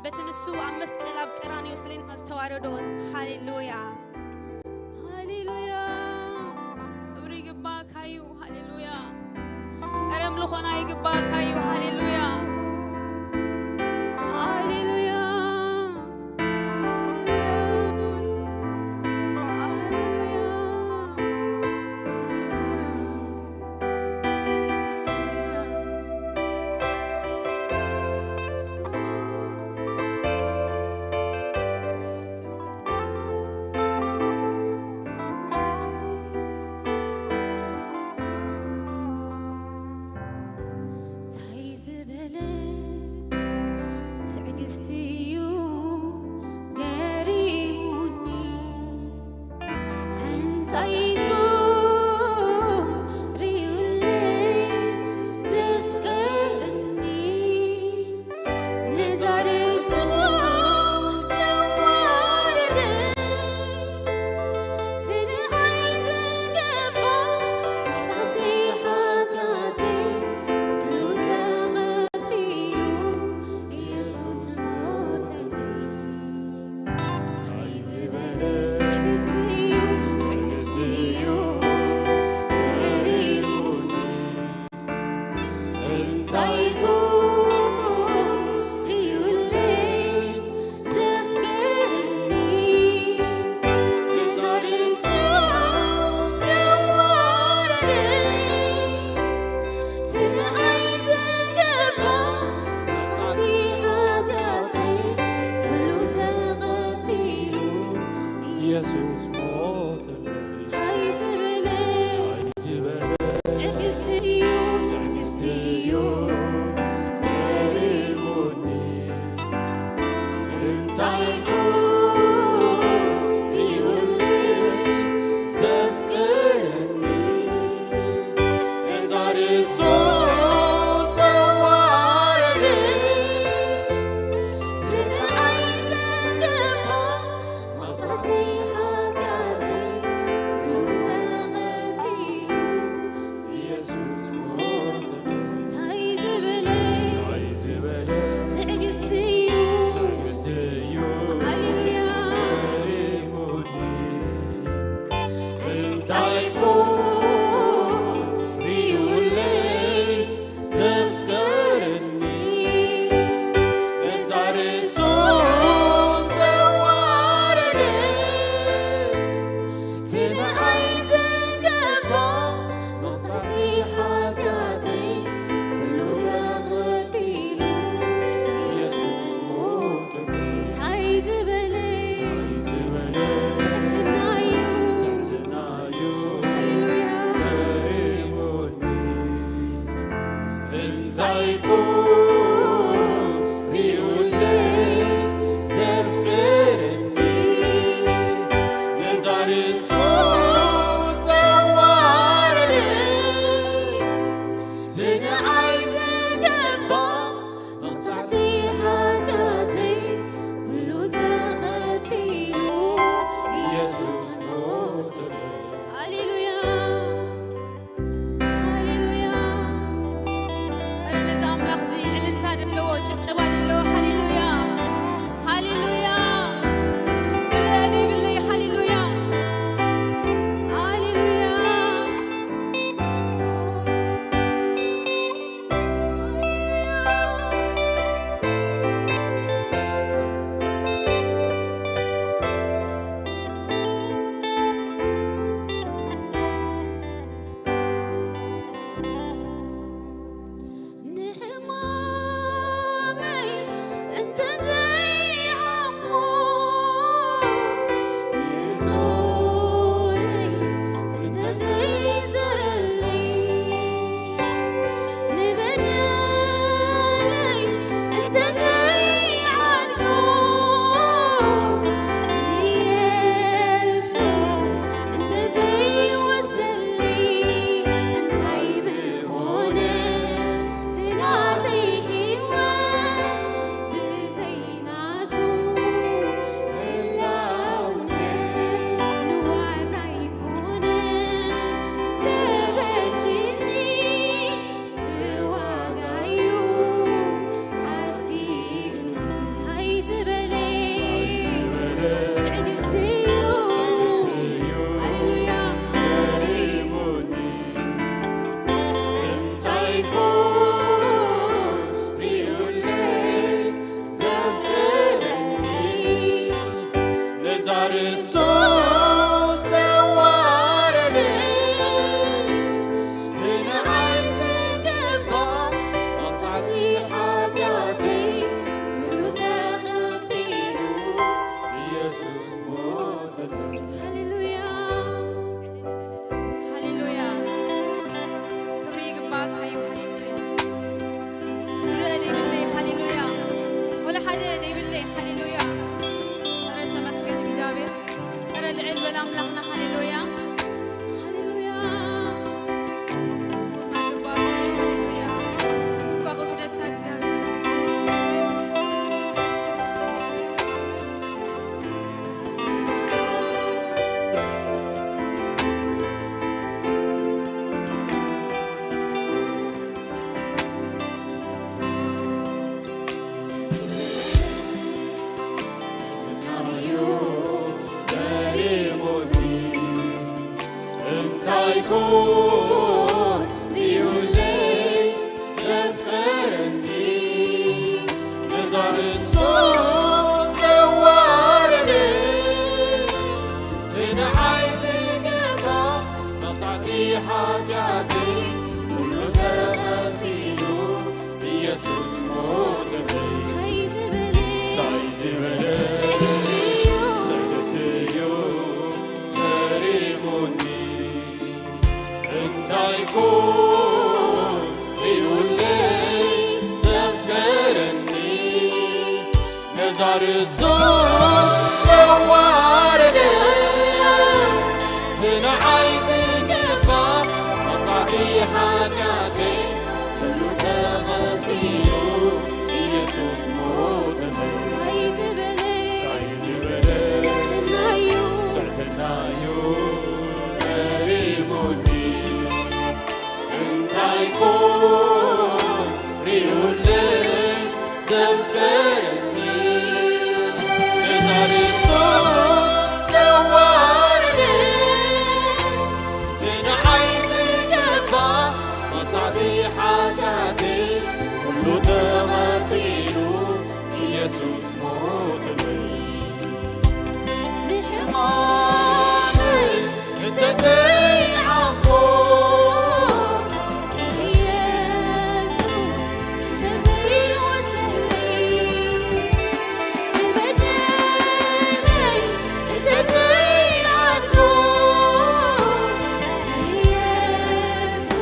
በቲ ንሱ ኣብ መስቀል ኣብ ቀራንዮ ስለና ዝተዋረዶ። ሃሌሉያ፣ ሃሌሉያ። ክብሪ ይግባእካ እዩ። ሃሌሉያ። እረ ኣምልኾና ይግባእካ እዩ። ሃሌሉያ፣ ሃሌሉያ፣ ሃሌሉያ፣ ሃሌሉያ። እንታይ ዝበለ ትዕግስቲ እዩ ገሪሙኒ። እንታይ እኮ ርእዩለይ ዘፍቀረኒ፣ ነዛ ርእሱ ዘዋረደ፣ ትድዓይ ዝገባ መጥቃዕተይ ሓጢኣተይ ኩሉ ተቐቢሉ ኢየሱስ ሞተለይ። እንታይ ዝበለ ትዕግስቲ እዩ፣ ትዕግስቲ እዩ ገሪሙኒ። እንታይ እኮ ርእዩለይ ዘፍቀረኒ፣ ነዛ ርእሱ ዘዋረደ፣ ትድዓይ ዝገባ መጥቃዕቲ ሓጢኣተይ ኩሉ ተቐቢሉ ኢየሱስ ሞተለይ። እንታይ ዝበለ ትዕግስቲ እዩ፣ ትዕግስቲ እዩ ገሪሙኒ። እንታይ እኮ ርእዩለይ ዘፍቅረኒ፣ ነዛ ርእሱ ዘዋረደ፣ ትድዓይ ዝገባ መጥቃዕተይ ሓጢኣተይ ኩሉ ተቐቢሉ ኢየሱስ ሞተ። እንታይ ዝበለ ትዕግስቲ እዩ። ሃሌሉያ። ልዕል በል ኣምላኽና። ሃሌሉያ፣ ሃሌሉያ። መዝሙርና ግባርካ እዩ። ሃሌሉያ። ዝኳ ክውሕደካ እግዚኣብሔር። እንታይ ኮን ሪኡለይ ዘፍቀረኒ፣ ነዛ ንሱ ዘዋረደ፣ እቲ ንዓይ ዝገባ መቕጻዕቲ ሓጢኣተይ ኩሉ ተቐቢሉ ኢየሱስ ሞተለይ። እንታይ ዝበለ እንታይ ዝበለ ትዕግስቲ እዩ ትዕግስቲ እዩ ተሪፉኒ። እንታይ ኮን ሪኡለይ ዘፍቀረኒ፣ ነዛ ርእሱ ዘዋረደ፣ እቲ ንዓይ ዝገባ መቕጻዕቲ ሓጢኣተይ ኩሉ ተቐቢሉ ኢየሱስ ሞተለይ። እንታይ ዝበለ እንታይ ዝበለ ትሕትና እዩ ትሕትና እዩ ተሪፉኒ። እንታይ ኮን ሪኡለይ ዘፍቀረኒ፣ ነዛ ርእሱ ዘዋረደ፣ እቲ ንዓይ ዝገባ መቕጻዕቲ ሓጢኣተይ ኩሉ ተቐቢሉ ኢየሱስ ሞተለይ። ብሕማመይ እንተዘይዓፎ፣ ኢየሱስ እንተዘይወሰለይ፣ ንበደለይ እንተዘይዓድጎ፣ ኢየሱስ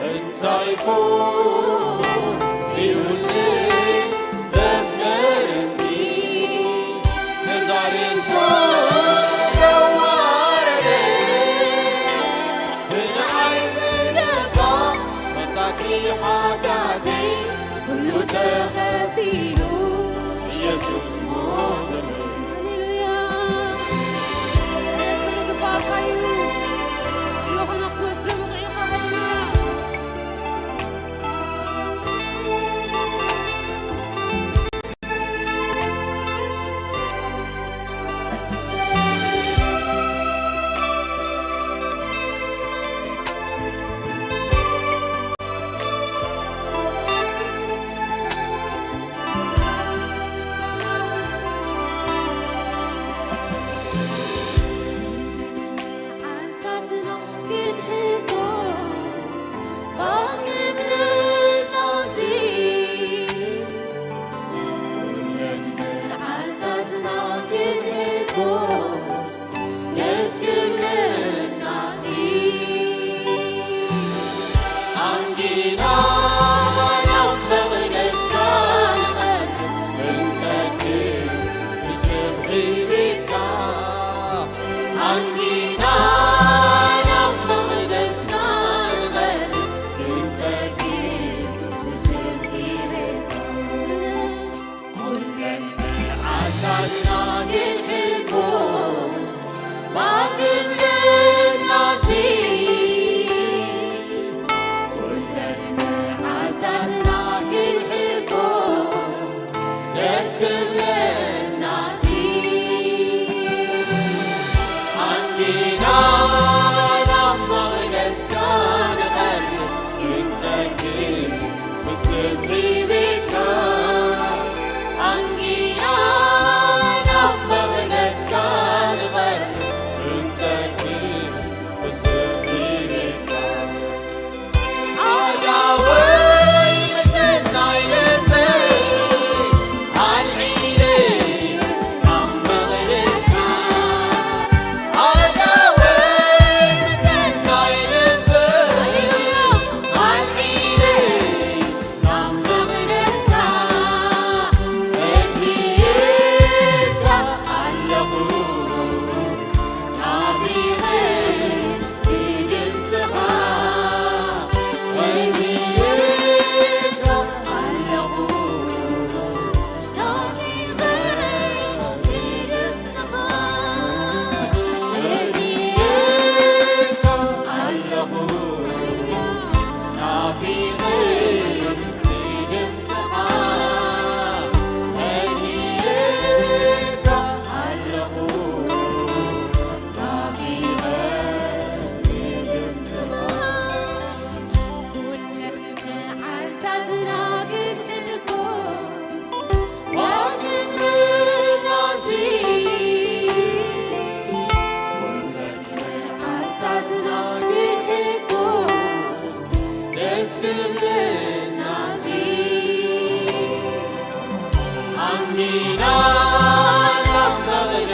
እንታይ ኮን ሪኡለይ ዘፍቀረኒ፣ ነዛ ርእሱ ዘዋረደ፣ እቲ ንዓይ ዝገባ መቕጻዕቲ ሓጢኣተይ ኩሉ ተቐቢሉ ኢየሱስ ሞተለይ። ሃሌሉያ። ክብሪ ይግባእካ እዩ። ኣምላኽና ክትወስዶ ብቑዕ ኢኻ። ሃሌሉያ።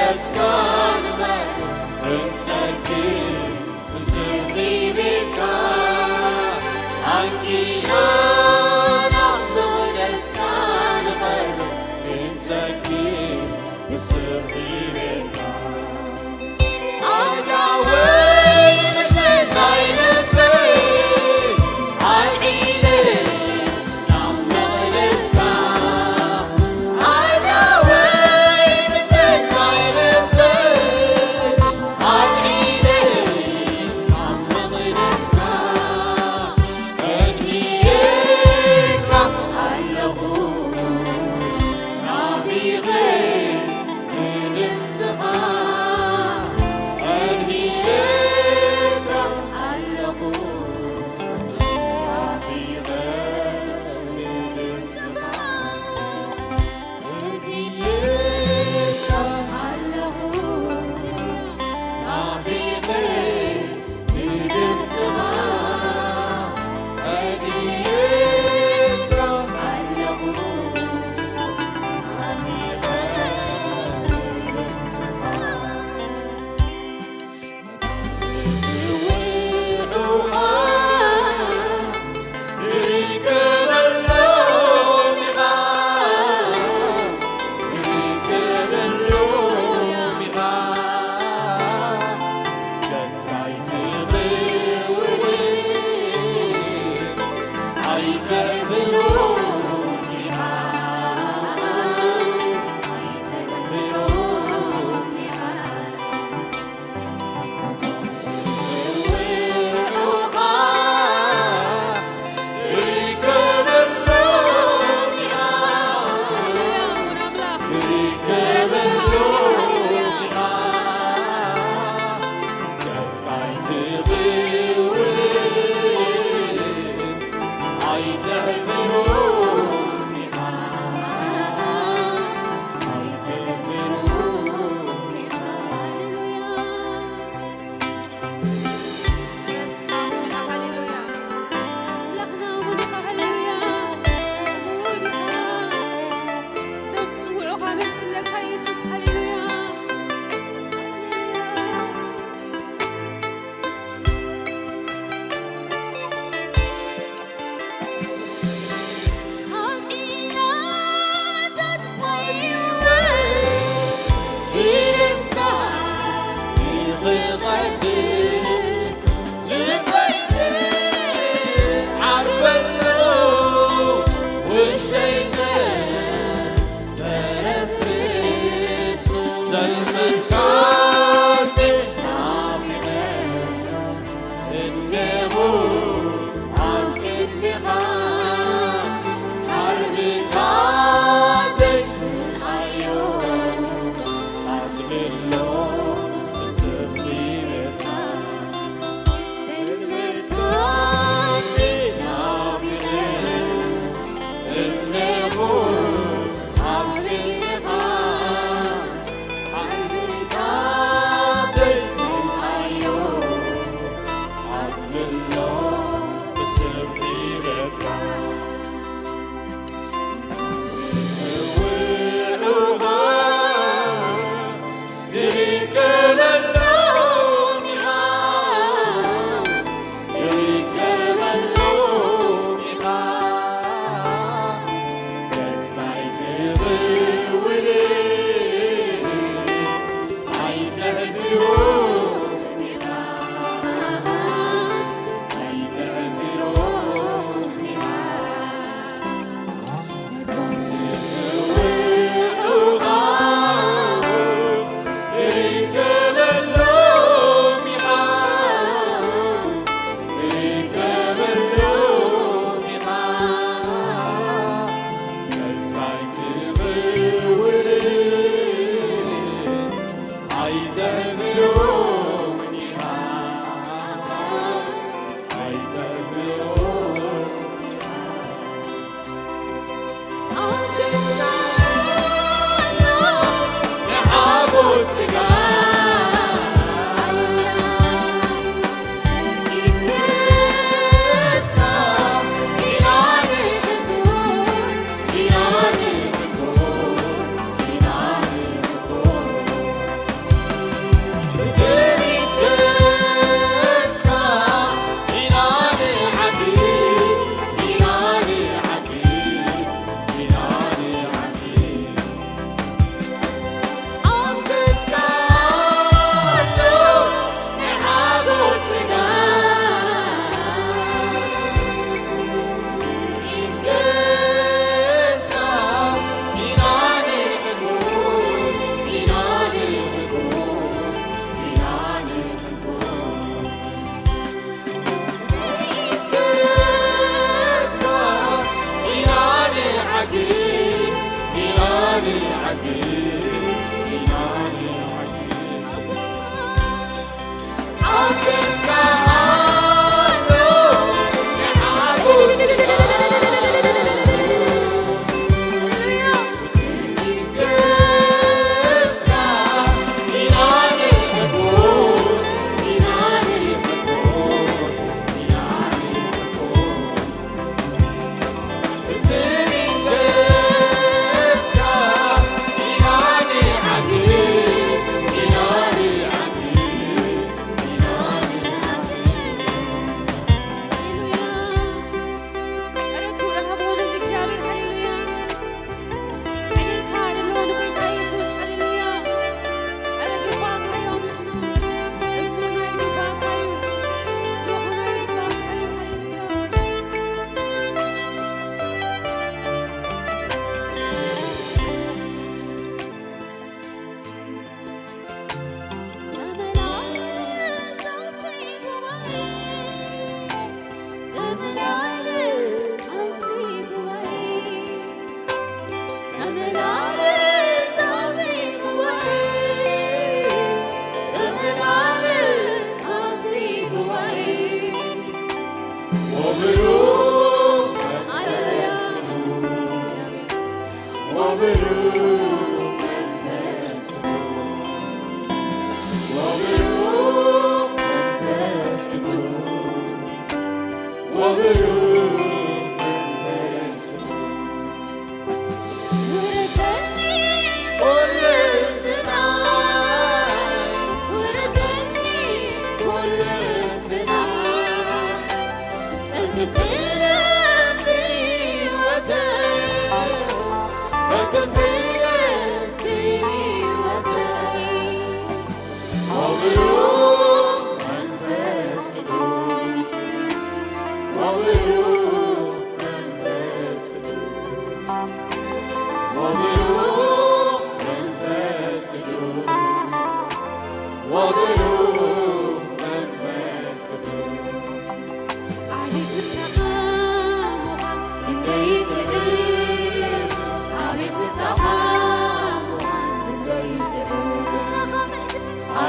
እስካ ንቐርብ እንጸግብ ብስምዒ ቤትካ ኣንቂና ናብ መቕደስካ ንቐርብ እንጸግብ ብስምዒ ቤትካ ኣዳወይ ብሰናይ ልበይ ኣልዒለ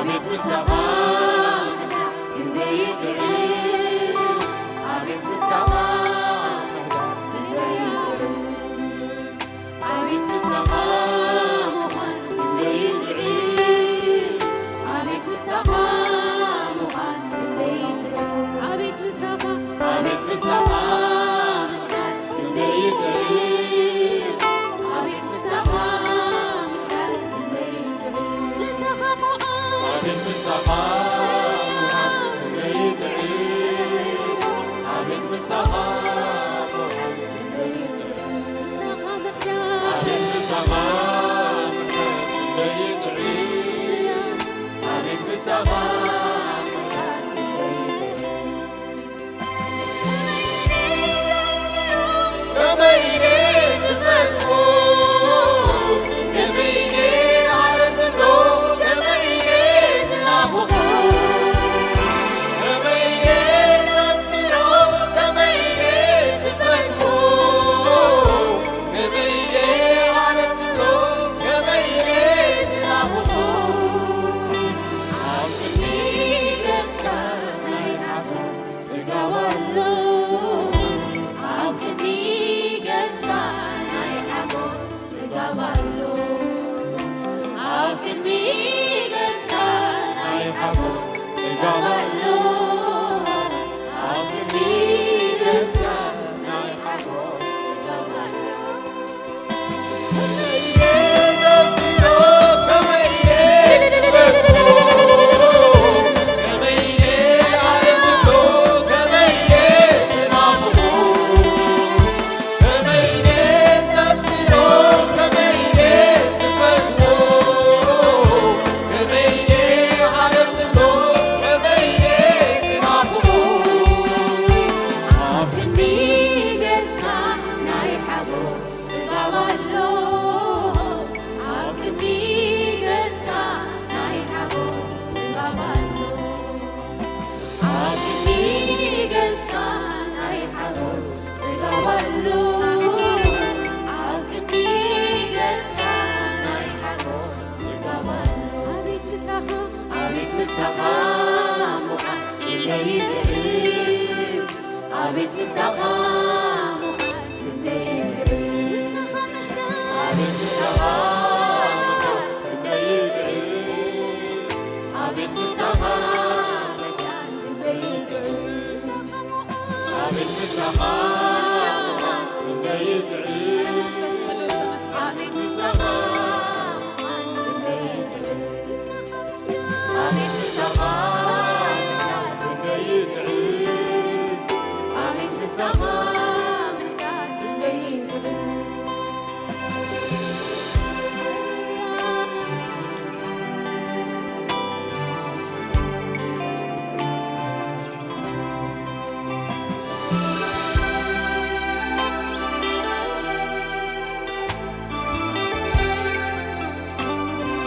ኣቤት ምሳኻ ምሕረት ክንደይ ይጥዕም፣ ኣቤት ምሳኻ ምሕረት ክንደይ ይጥዕም፣ ኣቤት ምሳኻ ምዃን ክንደይ ይጥዕም፣ ኣቤት ምሳኻ ምዃን ክንደይ ይጥዕም፣ ኣቤት ምሳኻ፣ ኣቤት ምሳኻ ምሕረት ክንደይ ይጥዕም፣ ኣቤት ምሳኻ ምሕረት ክንደይ ይጥዕም፣ ምሳኻ ምዃን ኣቤት ምሳኻ ምዃን ክንደይ ይጥዕም፣ ኣቤት ምሳኻ ምዃን ክንደይ ይጥዕም፣ ምሳኻ ምሕዳር ኣቤት ምሳኻ ምሕረት ክንደይ ይጥዕም፣ ኣቤት ምሳኻ ምሕረት ክንደይ ይጥዕም። ከመይ ኢለ ዝፈትዎ፣ ከመይ ኢለ ዓረብ ዝብሎ፣ ከመይ ኢለ ዝናፍቖ፣ ከመይ ኢለ ዘፍቅሮ፣ ከመይ ኢለ ዝፈትዎ፣ ከመይ ኢለ ዓረብ ዝብሎ፣ ከመይ ኢለ ዝናፍቖ፣ ኣብ ቅድሚ ገጽካ ናይ ሓጎስ ጽጋብ ኣሎ፣ ኣብ ቅድሚ ገጽካ ናይ ሓጎስ ጽጋብ ኣሎ፣ ኣብ ቅድሚ ገጽካ ናይ ሓጎስ ጽጋብ ኣሎ፣ ኣብ ቅድሚ ገጽካ ናይ ሓጎስ ጽጋብ ኣሎ። ኣብ ቅድሚ ገጽካ ናይ ሓጎስ ጽጋብ ኣሎ፣ ኣብ ቅድሚ ገጽካ ናይ ሓጎስ ጽጋብ ኣሎ፣ ኣብ ቅድሚ ገጽካ ናይ ሓጎስ ጽጋብ ኣሎ፣ ኣብ ቅድሚ ገጽካ ናይ ሓጎስ ጽጋብ ኣሎ። ኣቤት ምሳኻ፣ ኣቤት ምሳኻ ምዃን ክንደይ ይጥዕም፣ ኣቤት ምሳኻ ምዃን ክንደይ ይጥዕም፣ ምሳኻ ምሕዳር ኣቤት ምሳኻ ምዃን ክንደይ ይጥዕም፣ ኣቤት ምሳኻ ምሕዳር ክንደይ ይጥዕም፣ ምሳኻ ምዃን ኣቤት ምሳኻ ምዃን ክንደይ ይጥዕም፣ መንፈስ ቅዱስ ተመስገን። ኣቤት ምሳኻ ምዃን ክንደይ ይጥዕም፣ ምሳኻ ምሕዳር ኣቤት ምሳኻ ምሕዳር ክንደይ ይጥዕም፣ ኣቤት ምሳኻ ምሕዳር ክንደይ ይጥዕም።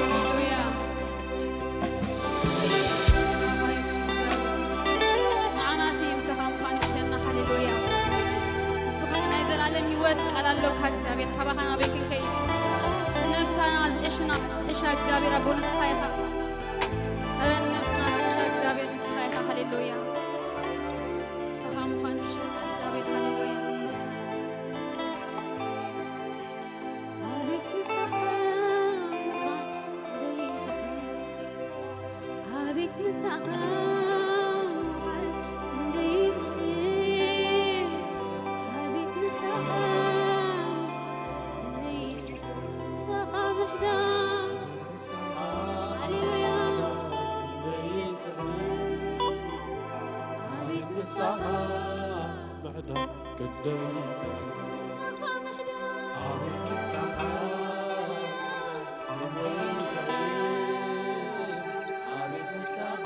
ሃሌሉያ። ንዓናሲ ምሳኻ ምዃን ይሕሸና። ሃሌሉያ። ንስኻ ናይ ዘላለም ህይወት ቃል ኣሎካ እግዚኣብሔር፣ ካባኻ ናበይ ክንከይድ? ንነፍስና ዝሕሽና፣ ዝሕሻ እግዚኣብሔር ኣቦ ንስኻ ኢኻ። እረ ንነፍስና ዝሕሻ እግዚኣብሔር ንስኻ ኢኻ። ሃሌሉያ። ምሳኻ ምዃን ይሕሸና እግዚኣብሔር። ሃሌሉያ። ኣቤት ምሳኻ ምዃን ክንደይ ይጥዕም፣ ኣቤት ምሳኻ ምዃን ክንደይ ይጥዕም፣ ኣቤት ምሳኻ ምዃን ክንደይ ይጥዕም፣ ምሳኻ ምሕዳር። ሃሌሉያ። ኣቤት ምሳኻ ምሕዳር ክንደይ ይጥዕም። ምሳኻ ምሕዳር። ኣቤት ምሳኻ ክንደይ ይጥዕም። ኣቤት ምሳኻ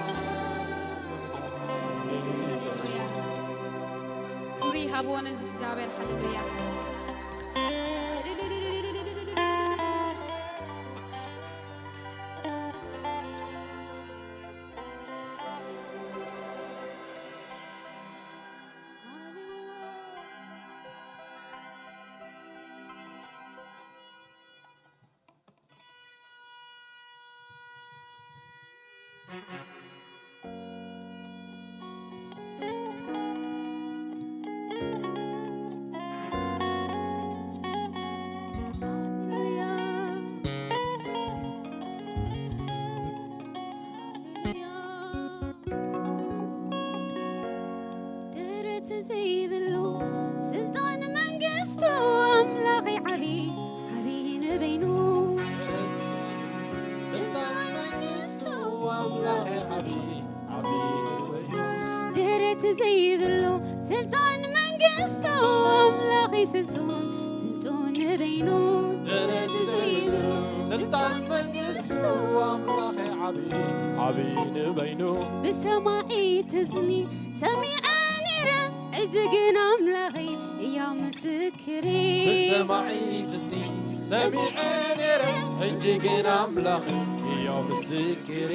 ምሕዳር ክንደይ ይጥዕም። ሃሌሉያ። ክብሪ ይሃብዎ ነዚ እግዚኣብሔር። ሃሌሉያ። ሃሌሉያ፣ ሃሌሉያ። ደረት ዘይብሉ ስልጣን መንግስቱ ኣምላኸይ ዓቢ፣ ዓቢ ንበይኑ። ስልጣን መንግስቱ ኣምላኸይ ዓቢ፣ ዓቢ ንበይኑ። ደረት ዘይብሉ ስልጣን መንግስቱ ኣምላኸይ ስልጡን፣ ስልጡን ንበይኑ። ደረት ዘይብሉ ስልጣን መንግስቱ ኣምላኸይ ዓቢ፣ ዓቢ ንበይኑ። ብሰማዒ ትዝኒ ሰሚዐ ነይረ፣ ሕጂ ግን ኣምላኸይ እያ ምስክሬ። ብሰማዒ ትዝኒ ሰሚዐ ነይረ፣ ሕጂ ግን ኣምላኸይ እያ ምስክሬ።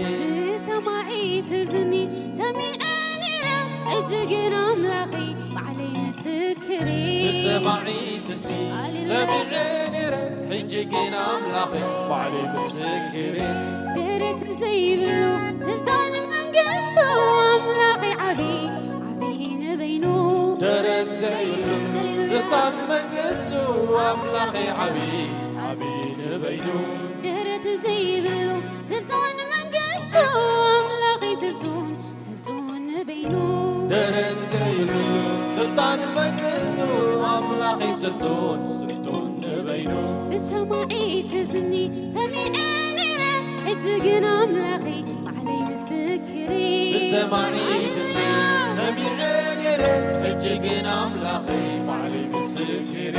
ብሰማዒ ትዝኒ ሰሚዐ ነይረ፣ ሕጂ ግን ኣምላኸይ ባዕለይ ምስክሬ። ብሰማዒ ትዝኒ ሃሌሉያ። ሰሚዐ ነይረ፣ ሕጂ ግን ኣምላኸይ ባዕለይ ምስክሬ። ደረት ዘይብሉ ስልጣን መንግስቱ ኣምላኸይ ዓቢ፣ ዓቢ ንበይኑ። ደረት ዘይብሉ ሃሌሉያ። ስልጣን መንግስቱ ኣምላኸይ ዓቢ፣ ዓቢ ንበይኑ። ደረት ዘይብሉ ስልጣን መንግስቱ ኣምላኸይ ስልጡን፣ ስልጡን ንበይኑ። ደረት ዘይብሉ ስልጣን መንግስቱ ኣምላኸይ ስልጡን፣ ስልጡን ንበይኑ። ብሰማዒ ትዝኒ ሰሚዐ ነይረ፣ ሕጂ ግን ኣምላኸይ ባዕለይ ምስክሬ። ብሰማዒ ትዝኒ ሰሚዐ ነይረ፣ ሕጂ ግን ኣምላኸይ ባዕለይ ምስክሬ።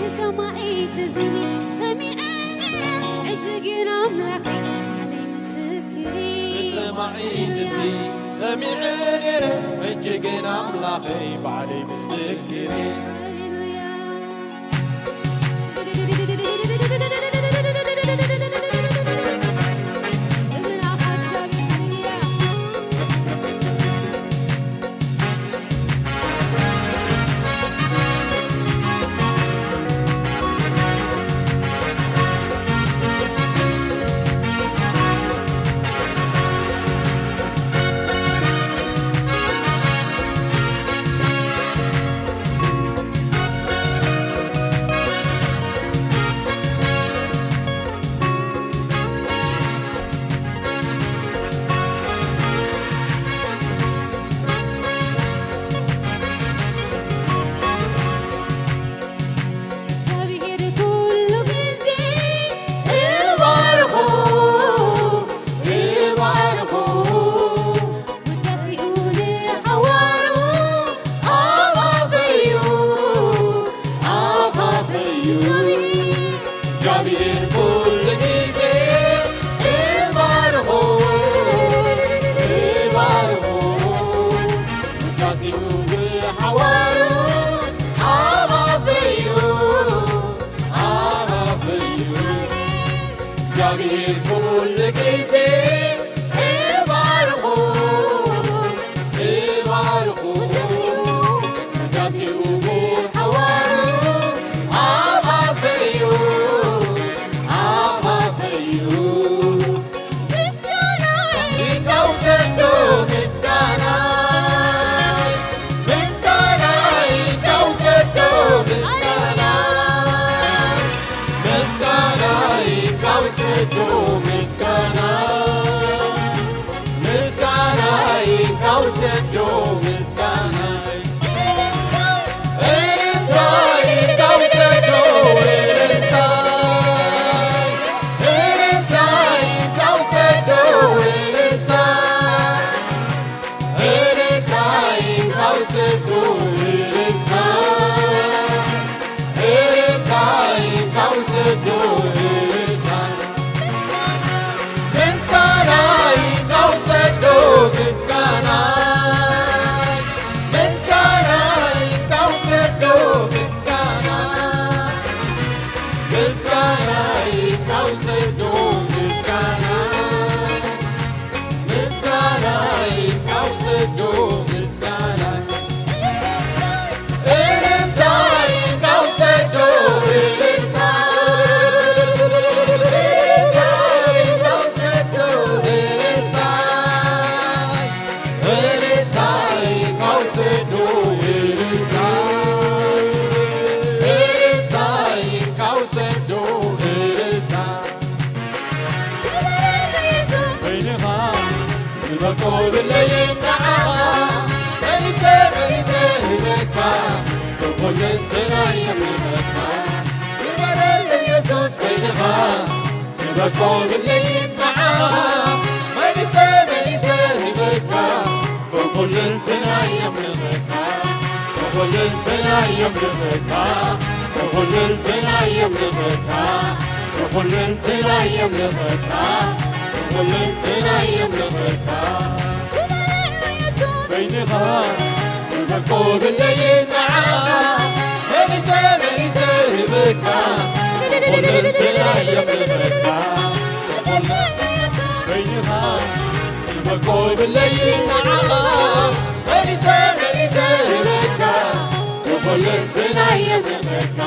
ብሰማዒ ትዝኒ ሰሚዐ ነይረ፣ ሕጂ ግን ኣምላኸይ ባዕለይ ምስክሬ። ብሰማዒ ትዝኒ ሰሚዐ ነይረ፣ ሕጂ ግን ኣምላኸይ ባዕለይ ምስክሬ። ሃሌሉያ። እግዚኣብሔር ኩሉ ግዜ እባርኹ፣ እባርኹ። ውዳሴኡ ንሓዋሩ ኣብ ኣፈዩ፣ ኣብ ኣፈዩ። እግዚኣብሔር ኩሉ ግዜ እባርኹ፣ እባርኹ። ውዳሴኡ ንሓዋሩ ኣብ ኣፈዩ፣ ኣብ ኣፈዩ። እግዚኣብሔር ኩሉ ግዜ እባርኹ፣ እባርኹ። ውዳሴኡ ንሓዋሩ ኣብ ኣፈዩ፣ ኣብ ኣፈዩ። ምስጋናይ እንካ ውሰዶ፣ ምስጋናይ፣ ምስጋናይ እንካ ውሰዶ፣ ምስጋናይ፣ ምስጋናይ እንካ ውሰዶ፣ ምስጋናይ። ኮብለይ ንዓኻ መሊሰ መሊሰ ህበካ ብኹልንትናይ የምልኸካ። ክበረል ኢየሱስ ኮይንኻ ስበኮብለይ ንዓኻ መሊሰ መሊሰ ህበካ ብኹልንትናይ የምልኸካ። ብኹልንትናይ የምልኸካ። ብኹልንትናይ የምልኸካ። ብኹልንትናይ የምልኸካ። ብኹልንትናይ የምልኸካ። በይንኻ ዝበኮብለይ ንዓኻ መሊሰ መሊሰ ህበካ። ብኹልንትናይ የምልኸካ። በይንኻ ዝበኮብለይ ንዓኻ መሊሰ መሊሰ ህበካ። ብኹልንትናይ የምልኸካ።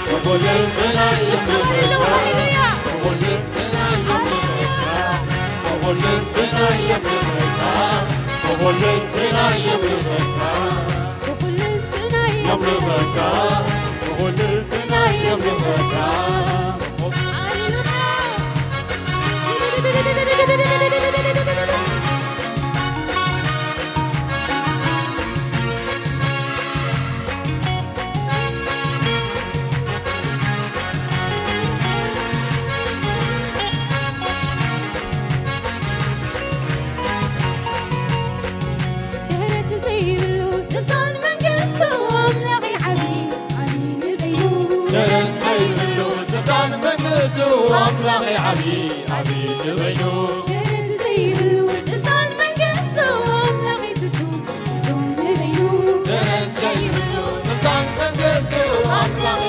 ብኹልንትናይ የምልኸካ። ብኹልንትናይ የምልኸካ። ብኹልንትናይ የምልኸካ። ብኹልንትናይ የምልኸካ። ብኹልንትናይ የምልኸካ። ብኹልንትናይ የምልኸካ። ደረት ዘይብሉ ስልጣን መንግስቱ ኣምላኽ ዓቢ፣ ዓቢ ንበይኑ። ደረት ዘይብሉ ስልጣን መንግስቱ ኣምላኽ ዓቢ፣ ዓቢ ንበይኑ። ደረት ዘይብሉ ስልጣን መንግስቱ ኣምላኽ ስልጣን ንበይኑ። ደረት ዘይብሉ ስልጣን መንግስቱ ኣምላኽ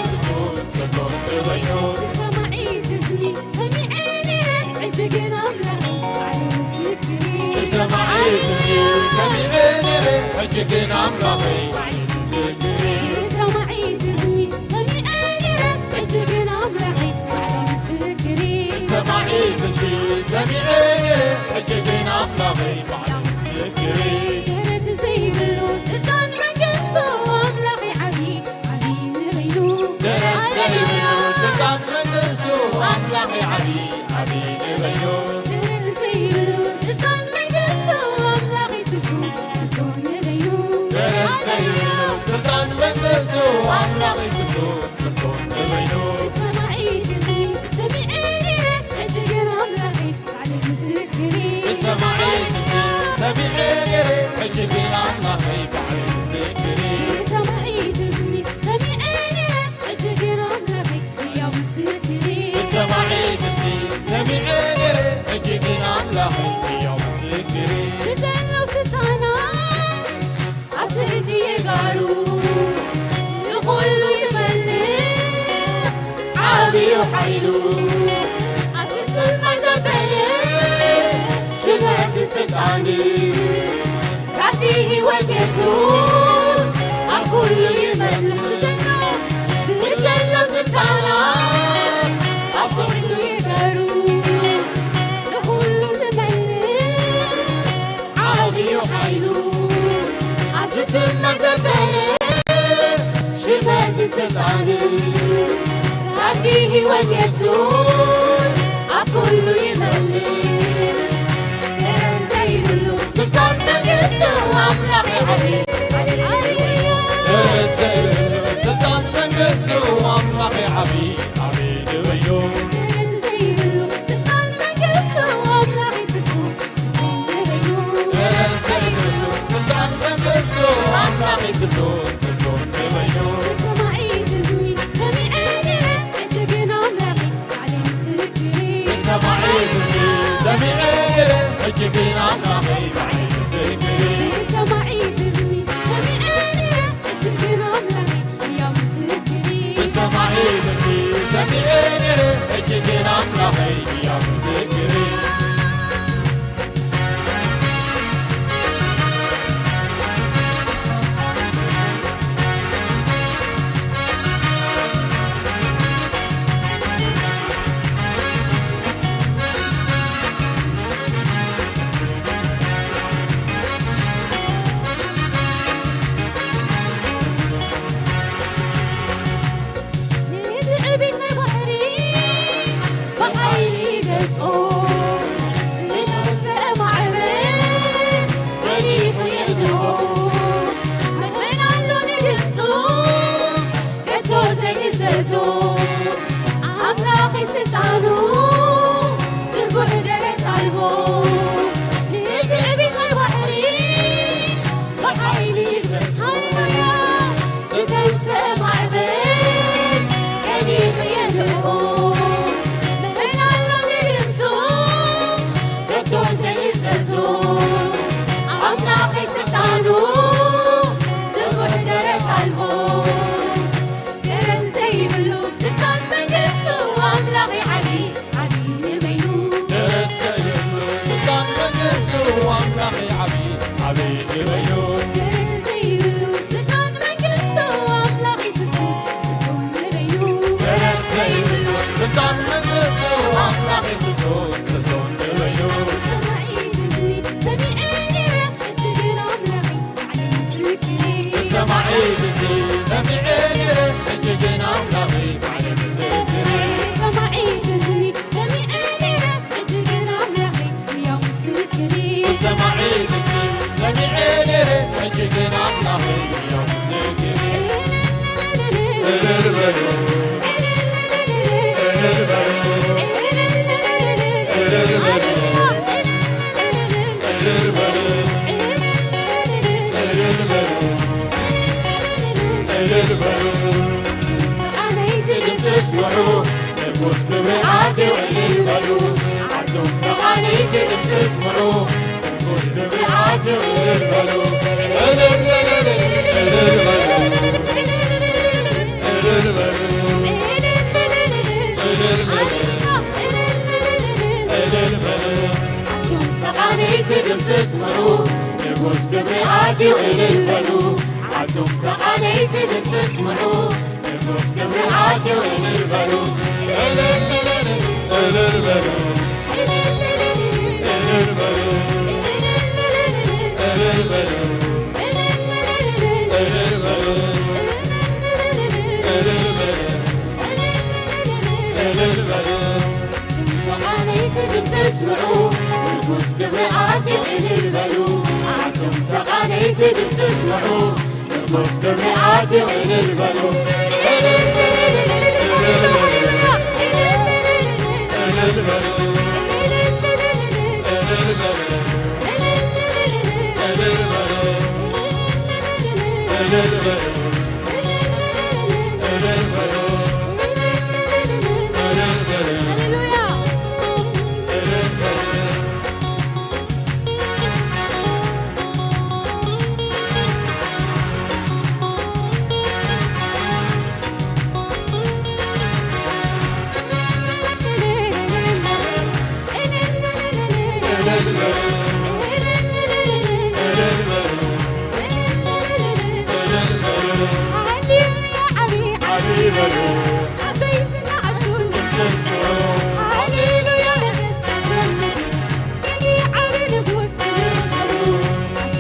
ስልጣን ንበይኑ። ብሰማዒ ትዝኒ ሰሚዐ ነይረ፣ ሕጂ ግን ኣምላኸይ ባዕሉ ምስክሪ። ብሰማዒ ትዝኒ ሰሚዐ ነይረ፣ ሕጂ ግን ኣምላኸይ ባዕሉ ምስክሪ። ብሰማዒ ትዝኒ ሰሚዐ ነይረ፣ ሕጂ ግን ኣምላኸይ ባዕሉ ምስክሪ። ብሰማዒ ትዝኒ ሰሚዐ ነይረ፣ ሕጂ ግን ኣምላኸይ ባዕሉ ምስክሪ። ደረት ዘይብሉ ስልጣን መንግስቱ ኣምላኸይ ዓቢ፣ ዓቢ ንበይኑ። ደረት ዘይብሉ ስልጣን መንግስቱ ኣምላኸይ ዓቢ፣ ዓቢ ንበይኑ። ደረት ዘይብሉ ስልጣን መንግስቱ ኣምላኸይ ስልጣን፣ ስልጣን ንበይኑ። ደረት ዘይብሉ ስልጣን መንግስቱ ኣምላኸይ ስልጣን፣ ስልጣን ንበይኑ። ብሰማዒ ትዝኒ ሰሚዐ ነይረ፣ ሕጂ ግን ኣምላኸይ ባዕሉ ምስክሪ። ብሰማዒ ትዝኒ ሰሚዐ ነይረ፣ ሕጂ ግን ኣምላኸይ ባዕሉ ምስክሪ። ብሰማዒ ትዝኒ ሰሚዐ ነይረ፣ ሕጂ ግን ኣምላኸይ ህያው ምስክሪ። ብሰማዒ ትዝኒ ሰሚዐ ነይረ፣ ሕጂ ግን ኣምላኸይ ህያው ምስክሪ። ብዘለዉ ስልጣናት ኣብ ትሕቲ የጋሩ ንኹሉ ዝመልኽ ዓብዩ ሓይሉ ኣብቲ ስም ዘበለ ሽመትን ስልጣንን ካብቲ ህይወት የሱስ ኣብ ኩሉ ይመልኽ። ብዘሎ፣ ብዘሎ ስልጣናት ኣብ ኩሉ ይገሩ ንኹሉ ዝመልኽ ዓብዩ ሓይሉ ኣብዚ ስም ዘበለ ሽመትን ስልጣንን ናብዚ ህይወት የሱስ ኣብ ኩሉ ይመልእ። ደረት ዘይብሉ ስልጣን መንግስቱ ኣምላኽ ይዓቢ። ሃሌሉያ። ደረት ዘይብሉ ስልጣን መንግስቱ ኣምላኽ ይዓቢ። ዓቢ ንበይኑ። ደረት ዘይብሉ ስልጣን መንግስቱ ኣምላኽ ይስልጡ። ስልጣን መንግስቱ ኣምላኽ ይስልጡ፣ ስልጡን ንበይኑ። ብሰማዒ ትዝኒ ሰሚዐ ነይረ፣ ሕጂ ግን ኣምላኸይ ባዕለይ ምስክሪ። ብሰማዒ ትዝኒ ሰሚዐ ነይረ፣ ሕጂ ግን ኣምላኸይ ባዕለይ ምስክሪ። ብሰማዒ ትዝኒ ሰሚዐ ነይረ፣ ሕጂ ግን ኣምላኸይ ህያው ምስክሪ። ብሰማዒ ትዝኒ ሰሚዐ ነይረ፣ ሕጂ ግን ኣምላኸይ ህያው ምስክሪ። ርኩስ ግብሪ ኣትዩ እልል በሉ፣ ኣቱም ተቓነይቲ ድምፂ ስምዑ። ርኩስ ግብሪ ኣትዩ እልል በሉ፣ እልል፣ እልል፣ እልል በሉ፣ እልል በሉ፣ እልል በሉ፣ እልል በሉ። ኣቱም ተቓነይቲ ድምፂ ስምዑ፣ ርኩስ ግብሪ ኣትዩ እልል በሉ፣ ኣቱም ተቓነይቲ ድምፂ ስምዑ። ርኩስ ግብሪ ኣትዩ እልል በሉ፣ እልል፣ እልል፣ እልል በሉ፣ እልል በሉ፣ እልል በሉ፣ እልል በሉ፣ እልል በሉ። ኣቱም ተቓነይቲ ድምፂ ስምዑ፣ ርኩስ ግብሪ ኣትዩ እልል በሉ። ኣቱም ተቓነይቲ ድምፂ ስምዑ፣ ርኩስ ግብሪ ኣትዩ እልል በሉ።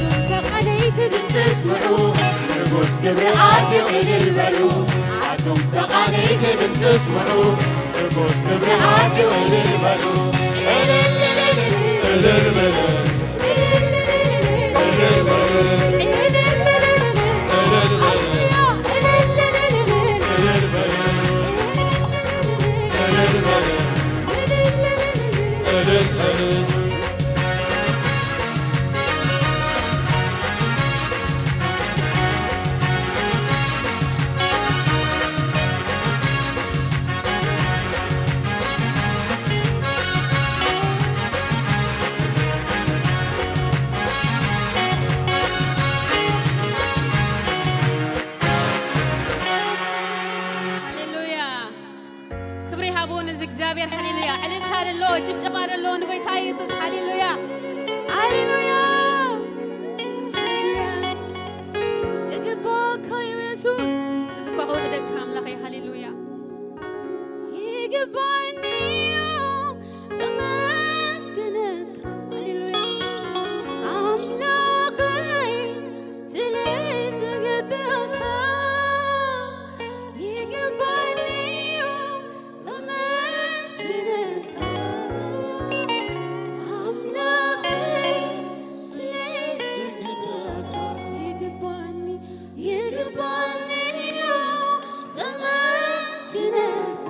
ኣቱም ተቓነይቲ ድምፂ ስምዑ፣ ርኩስ ግብሪ ኣትዩ እልል በሉ። ኣቱም ተቓነይቲ ድምፂ ስምዑ፣ ርኩስ ግብሪ ኣትዩ እልል በሉ። እልል፣ እልል፣ እልል በሉ። እልል በሉ። እልል በሉ። እልል በሉ። እልል በሉ። እልል በሉ። ሃሌሉያ። ክብሪ ሃቡ ንዚ እግዚኣብሔር። ሃሌሉያ። ዕልልታ ደሎ፣ ጭብጨባ ደሎ ንጎይታ የሱስ። ሃሌሉያ። ሃሌሉያ። ሃሌሉያ። ይግባእካ እዩ የሱስ። እዚ እኳ ክውሕደካ ኣምላኸይ። ሃሌሉያ። ይግባእኒ እዩ ከመስግነካ። ሃሌሉያ። ኣምላኸይ ስለ ዝግባእካ ይግባእኒ እዩ ከመስግነካ። ኣምላኸይ ስለ ዝግባእካ ይግባእኒ፣ ይግባእኒ እዩ ከመስግነካ።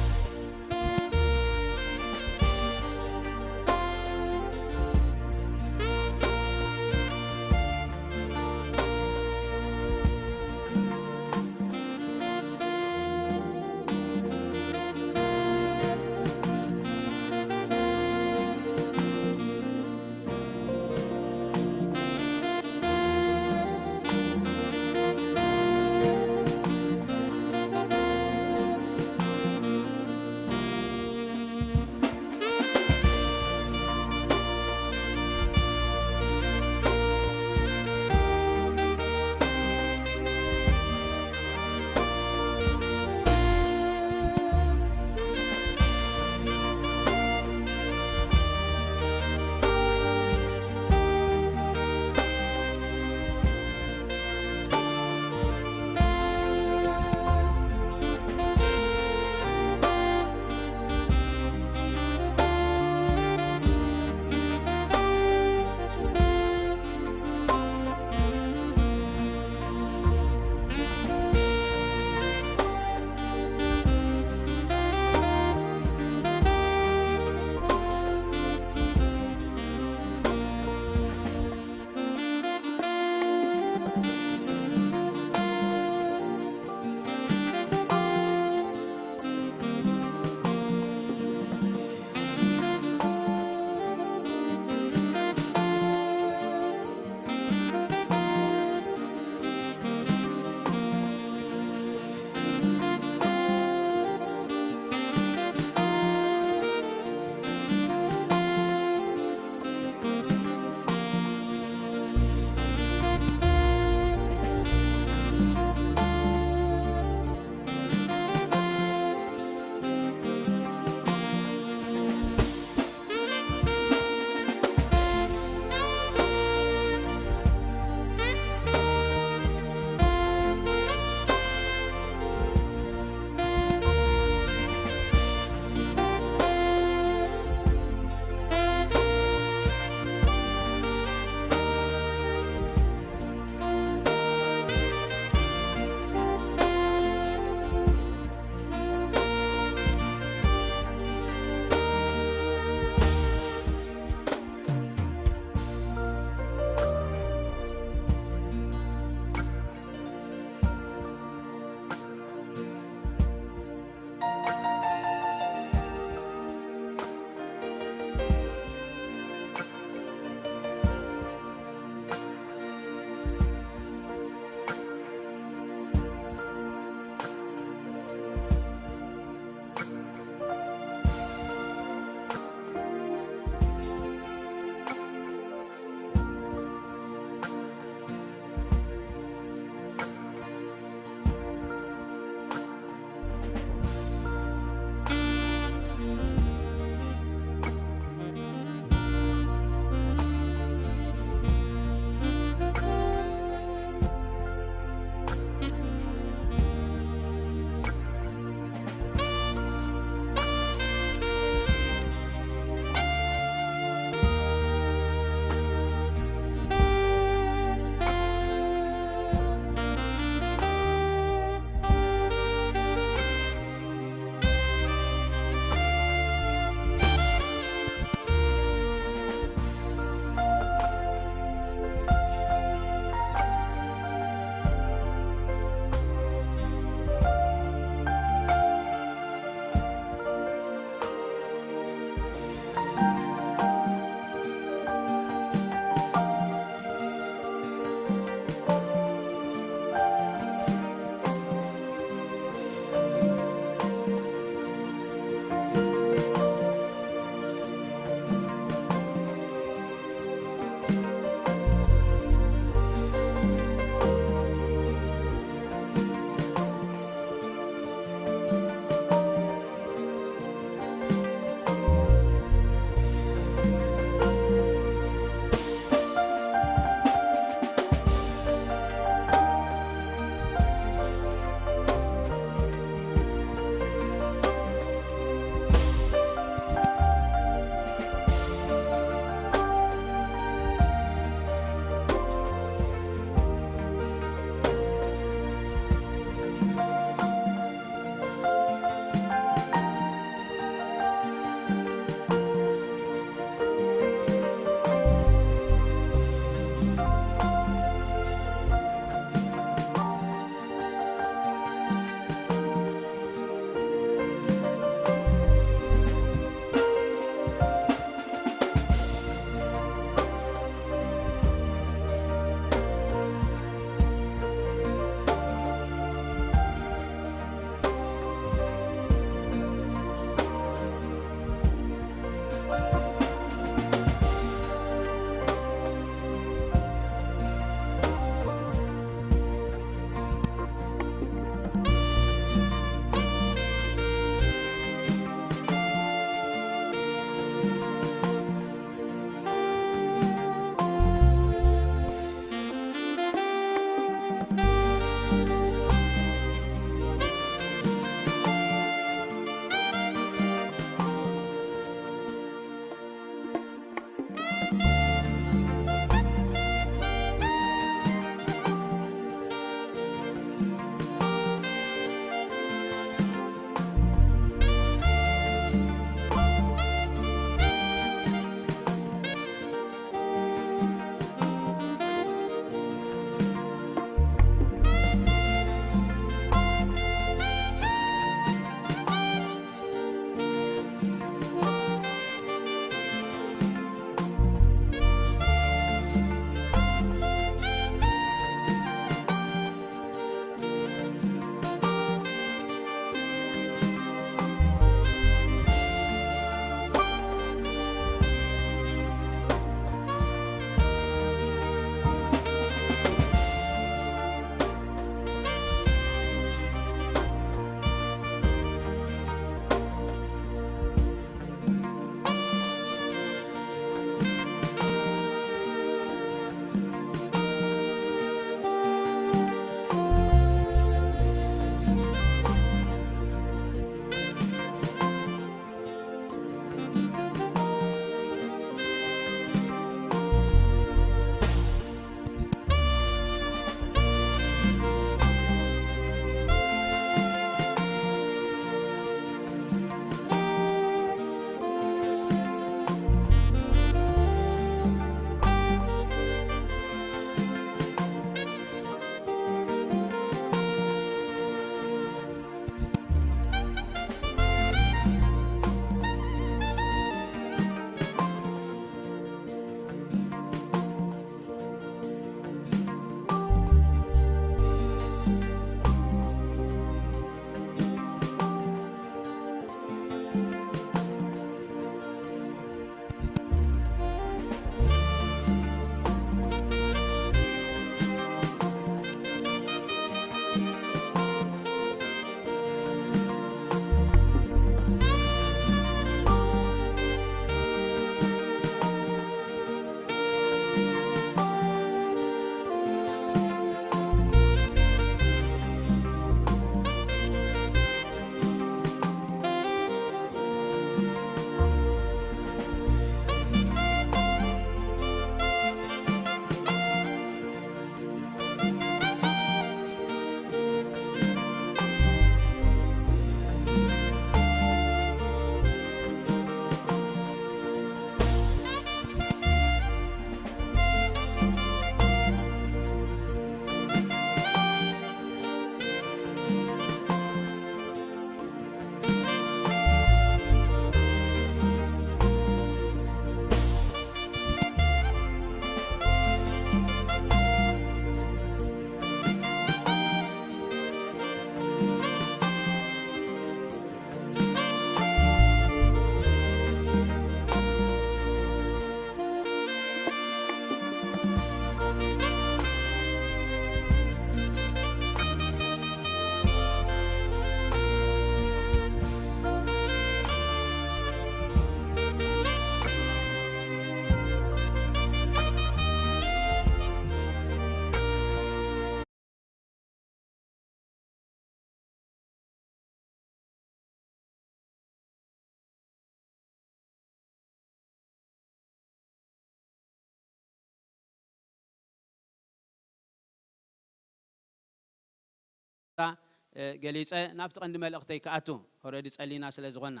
እ፣ ገሊጸ ናብቲ ቀንዲ መልእኽተይ ክኣቱ፣ ኦረዲ ጸሊና ስለ ዝኾንና።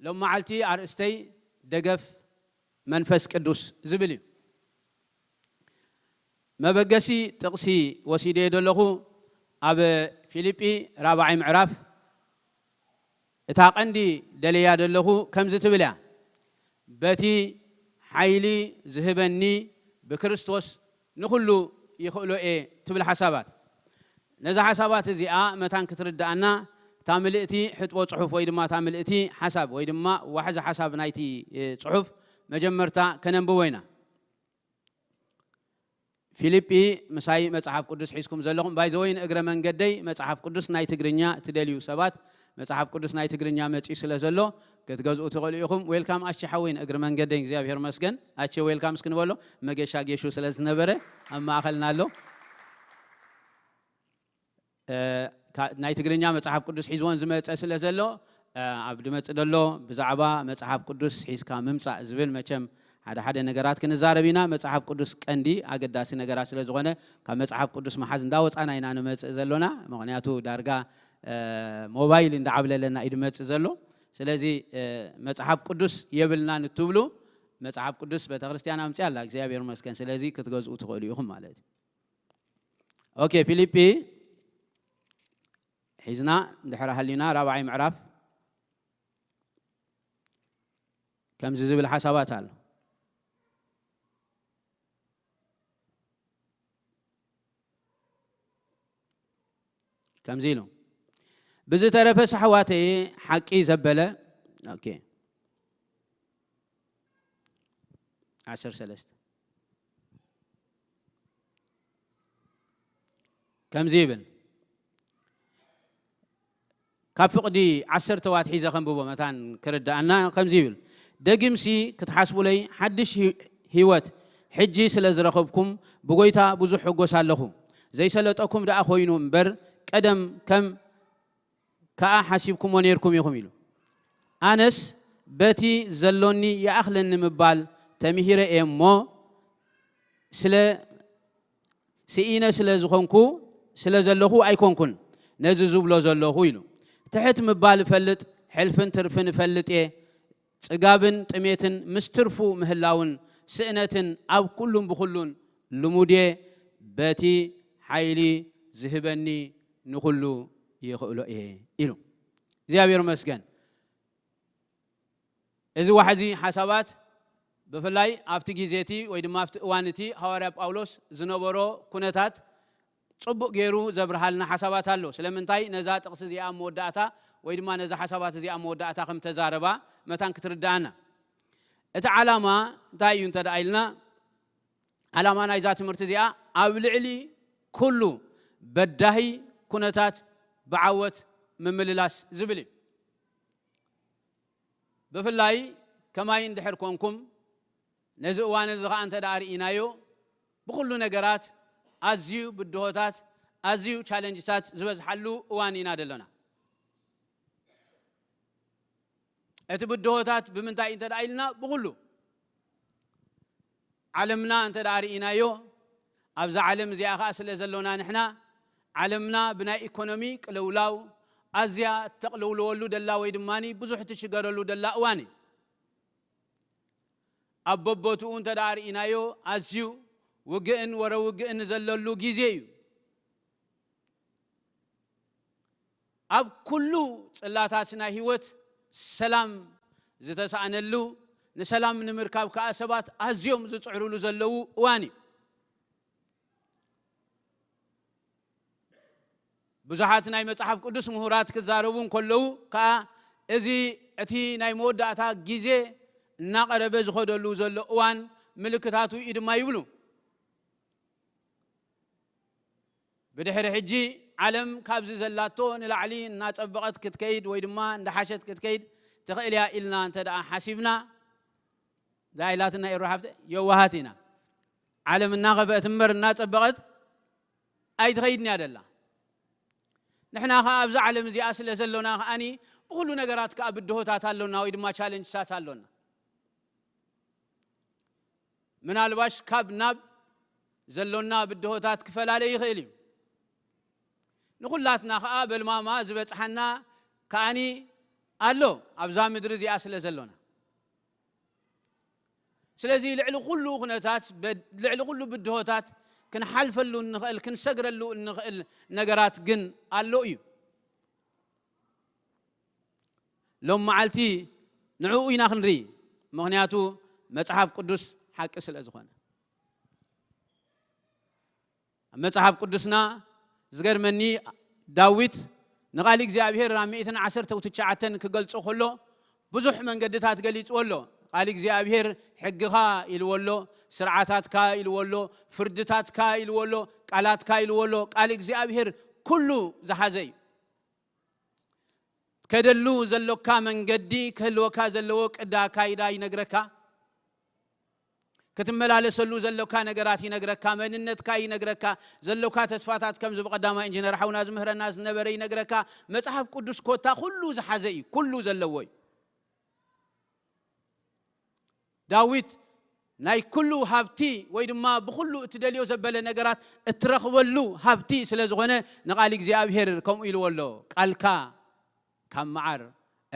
ሎም መዓልቲ ኣርእስተይ ደገፍ መንፈስ ቅዱስ ዝብል እዩ። መበገሲ ጥቕሲ ወሲደዮ ዘለኹ ኣብ ፊልጲ ራብዓይ ምዕራፍ፣ እታ ቀንዲ ደለያ ዘለኹ ከምዚ ትብል እያ፣ "በቲ ሓይሊ ዝህበኒ ብክርስቶስ ንኹሉ ይኽእሎ እየ" ትብል ሓሳባት። ነዛ ሓሳባት እዚኣ መታን ክትርድኣና፣ እታ ምልእቲ ሕጥቦ ጽሑፍ ወይ ድማ እታ ምልእቲ ሓሳብ ወይ ድማ ዋሕዚ ሓሳብ ናይቲ፣ እ፣ ጽሑፍ መጀመርታ ከነንብቦ ኢና። ፊልጲ፣ ምሳይ መጽሓፍ ቅዱስ ሒዝኩም ዘለኹም፣ ባይ ዘ ወይ፣ ንእግረ መንገደይ መጽሓፍ ቅዱስ ናይ ትግርኛ ትደልዩ ሰባት፣ መጽሓፍ ቅዱስ ናይ ትግርኛ መጺኡ ስለ ዘሎ ክትገዝኡ ትኽእሉ ኢኹም። ዌልካም ኣሸ ሓወይ፣ ንእግረ መንገደይ እግዚኣብሔር መስገን። ኣቸ ዌልካም እስኪ ንበሎ፣ መገሻ ጌሹ ስለ ዝነበረ ኣብ ማእኸልና ኣሎ። እ፣ ካ-፣ ናይ ትግርኛ መጽሓፍ ቅዱስ ሒዝዎን ዝመጸ ስለ ዘሎ፣ እ፣ ኣብ ድመጽእ ደሎ ብዛዕባ መጽሓፍ ቅዱስ ሒዝካ ምምጻእ ዝብል፣ መቸም ሓደ ሓደ ነገራት ክንዛረብ ኢና። መጽሓፍ ቅዱስ ቀንዲ ኣገዳሲ ነገራት ስለ ዝኾነ፣ ካብ መጽሓፍ ቅዱስ መሓዝ እንዳወጻና ኢና ንመጽእ ዘሎና። ምኽንያቱ ዳርጋ፣ እ፣ ሞባይል እንዳዓብለለና እዩ ድመጽእ ዘሎ። ስለዚ፣ እ፣ መጽሓፍ ቅዱስ የብልናን እትብሉ፣ መጽሓፍ ቅዱስ ቤተክርስትያን ኣምጽያ ኣላ፣ እግዚኣብሔር ይመስገን። ስለዚ ክትገዝኡ ትኽእሉ ኢኹም ማለት እዩ። ኦኬ፣ ፊልጲ ሒዝና እንድሕር ሃሊና፣ ራብዓይ ምዕራፍ ከምዚ ዝብል ሓሳባት ኣሎ። ከምዚ ኢሉ፣ "ብዝተረፈ ኣሕዋተየ ሓቂ ዘበለ"፣ ኦኬ፣ ዓሰርተ ሰለስተ ከምዚ ይብል፣ ካብ ፍቕዲ ዓሰርተ ዋት ሒዘ ከንብቦ መታን ክርድኣና። ከምዚ ይብል፣ "ደጊምሲ ክትሓስቡለይ ሓድሽ ሂ-፣ ህይወት ሕጂ ስለ ዝረኸብኩም ብጎይታ ብዙሕ ሕጎስ ኣለኹ። ዘይሰለጠኩም ደኣ ኮይኑ እምበር፣ ቀደም ከም ከኣ ሓሲብኩሞ ኔርኩም ኢኹም" ኢሉ። ኣነስ በቲ ዘሎኒ ይኣኽለኒ ምባል ተምሂረ እየ እሞ፣ ስለ ስኢነ ስለ ዝኾንኩ፣ ስለ ዘለኹ ኣይኮንኩን ነዚ ዝብሎ ዘለኹ ኢሉ። ትሕት ምባል እፈልጥ፣ ሕልፍን ትርፍን እፈልጥ እየ። ጽጋብን ጥሜትን ምስ ትርፉ ምህላውን ስእነትን ኣብ ኩሉን ብኹሉን ልሙድ እየ። በቲ ሓይሊ ዝህበኒ ንኹሉ ይኽእሎ እየ ኢሉ። እግዚኣብሔር ይመስገን። እዚ ዋሕዚ ሓሳባት ብፍላይ ኣብቲ ግዜ እቲ ወይ ድማ ኣብቲ እዋን እቲ ሃዋርያ ጳውሎስ ዝነበሮ ኩነታት ጽቡቕ ገይሩ ዘብርሃልና ሓሳባት ኣሎ። ስለምንታይ ነዛ ጥቕሲ እዚኣ ኣብ መወዳእታ ወይ ድማ ነዛ ሓሳባት እዚኣ ኣብ መወዳእታ ከም ተዛረባ መታን ክትርድኣና። እቲ ዓላማ እንታይ እዩ እንተ ደኣ ኢልና፣ ዓላማ ናይዛ ትምህርቲ እዚኣ ኣብ ልዕሊ ኩሉ በዳሂ ኩነታት ብዓወት ምምልላስ ዝብል እዩ። ብፍላይ ከማይ እንድሕር ኮንኩም፣ ነዚ እዋን እዚ ኸኣ እንተ ደኣ ርኢናዮ፣ ብኹሉ ነገራት ኣዝዩ ብድሆታት፣ ኣዝዩ ቻለንጅታት ዝበዝሓሉ እዋን ኢና ደሎና። እቲ ብድሆታት ብምንታይ እንተ ደኣ ኢልና፣ ብኹሉ ዓለምና እንተ ደኣ ርኢናዮ፣ ኣብዛ ዓለም እዚኣ ኸኣ ስለ ዘሎና ንሕና፣ ዓለምና ብናይ ኢኮኖሚ ቅልውላው ኣዝያ እተቕልውልወሉ ደላ ወይ ድማኒ ብዙሕ ትሽገረሉ ደላ እዋን እዩ። ኣብ በቦትኡ እንተ ደኣ ርኢናዮ፣ ኣዝዩ ውግእን ወረ ውግእን ዘለሉ ግዜ እዩ። ኣብ ኩሉ ጽላታት ናይ ህይወት ሰላም ዝተሳእነሉ፣ ንሰላም ንምርካብ ከኣ ሰባት ኣዝዮም ዝጽዕሩሉ ዘለዉ እዋን እዩ። ብዙሓት ናይ መጽሓፍ ቅዱስ ምሁራት ክዛረቡ እንከለዉ ከኣ፣ እዚ እቲ ናይ መወዳእታ ግዜ እናቐረበ ዝኸደሉ ዘሎ እዋን ምልክታቱ እዩ ድማ ይብሉ። ብድሕሪ ሕጂ ዓለም ካብዚ ዘላቶ ንላዕሊ እናጸበቐት ክትከይድ ወይ ድማ እንዳሓሸት ክትከይድ ትኽእል እያ ኢልና እንተ ደኣ ሓሲብና፣ እዛ ኢላትና ኤሮ ሓፍተ፣ የዋሃት ኢና። ዓለም እናኸፍአት እምበር እናጸበቐት ኣይትኸይድን እያ ደላ። ንሕና ኸኣ ኣብዛ ዓለም እዚኣ ስለ ዘሎና ከኣኒ ብኹሉ ነገራት ከኣ ብድሆታት ኣሎና ወይ ድማ ቻለንጅታት ኣሎና። ምናልባሽ ካብ ናብ ዘሎና ብድሆታት ክፈላለ ይኽእል እዩ። ንኹላትና ኸኣ በልማማ ዝበጽሓና ከኣኒ ኣሎ ኣብዛ ምድሪ እዚኣ ስለ ዘሎና። ስለዚ ልዕሊ ኩሉ ኩነታት፣ በ-፣ ልዕሊ ኩሉ ብድሆታት ክንሓልፈሉ እንኽእል፣ ክንሰግረሉ እንኽእል ነገራት ግን ኣሎ እዩ። ሎም መዓልቲ ንዕኡ ኢና ክንርኢ፣ ምኽንያቱ መጽሓፍ ቅዱስ ሓቂ ስለ ዝኾነ። ኣብ መጽሓፍ ቅዱስና ዝገርመኒ፣ ዳዊት ንቓል እግዚኣብሔር ኣብ ሚእትን ዓሰርተው ትሽዓተን ክገልጾ ከሎ ብዙሕ መንገድታት ገሊጽዎ ኣሎ። ቃል እግዚኣብሔር ሕግኻ ኢልዎ ኣሎ፣ ስርዓታትካ ኢልዎ ኣሎ፣ ፍርድታትካ ኢልዎ ኣሎ፣ ቃላትካ ኢልዎ ኣሎ። ቃል እግዚኣብሔር ኩሉ ዝሓዘ እዩ። ከደሉ ዘሎካ መንገዲ፣ ክህልወካ ዘለዎ ቅዳ ኣካይዳ ይነግረካ። ክትመላለሰሉ ዘሎካ ነገራት ይነግረካ፣ መንነትካ ይነግረካ፣ ዘሎካ ተስፋታት ከምዚ ብቐዳማይ ኢንጂነር ሓውና ዝምህረና ዝነበረ ይነግረካ። መጽሓፍ ቅዱስ ኮታ ኩሉ ዝሓዘ እዩ፣ ኩሉ ዘለዎ እዩ። ዳዊት ናይ ኩሉ ሃብቲ ወይ ድማ ብኹሉ እትደልዮ ዘበለ ነገራት እትረኽበሉ ሃብቲ ስለ ዝኾነ ንቓል እግዚኣብሔር ከምኡ ኢልዎ ኣሎ፣ "ቃልካ ካብ መዓር፣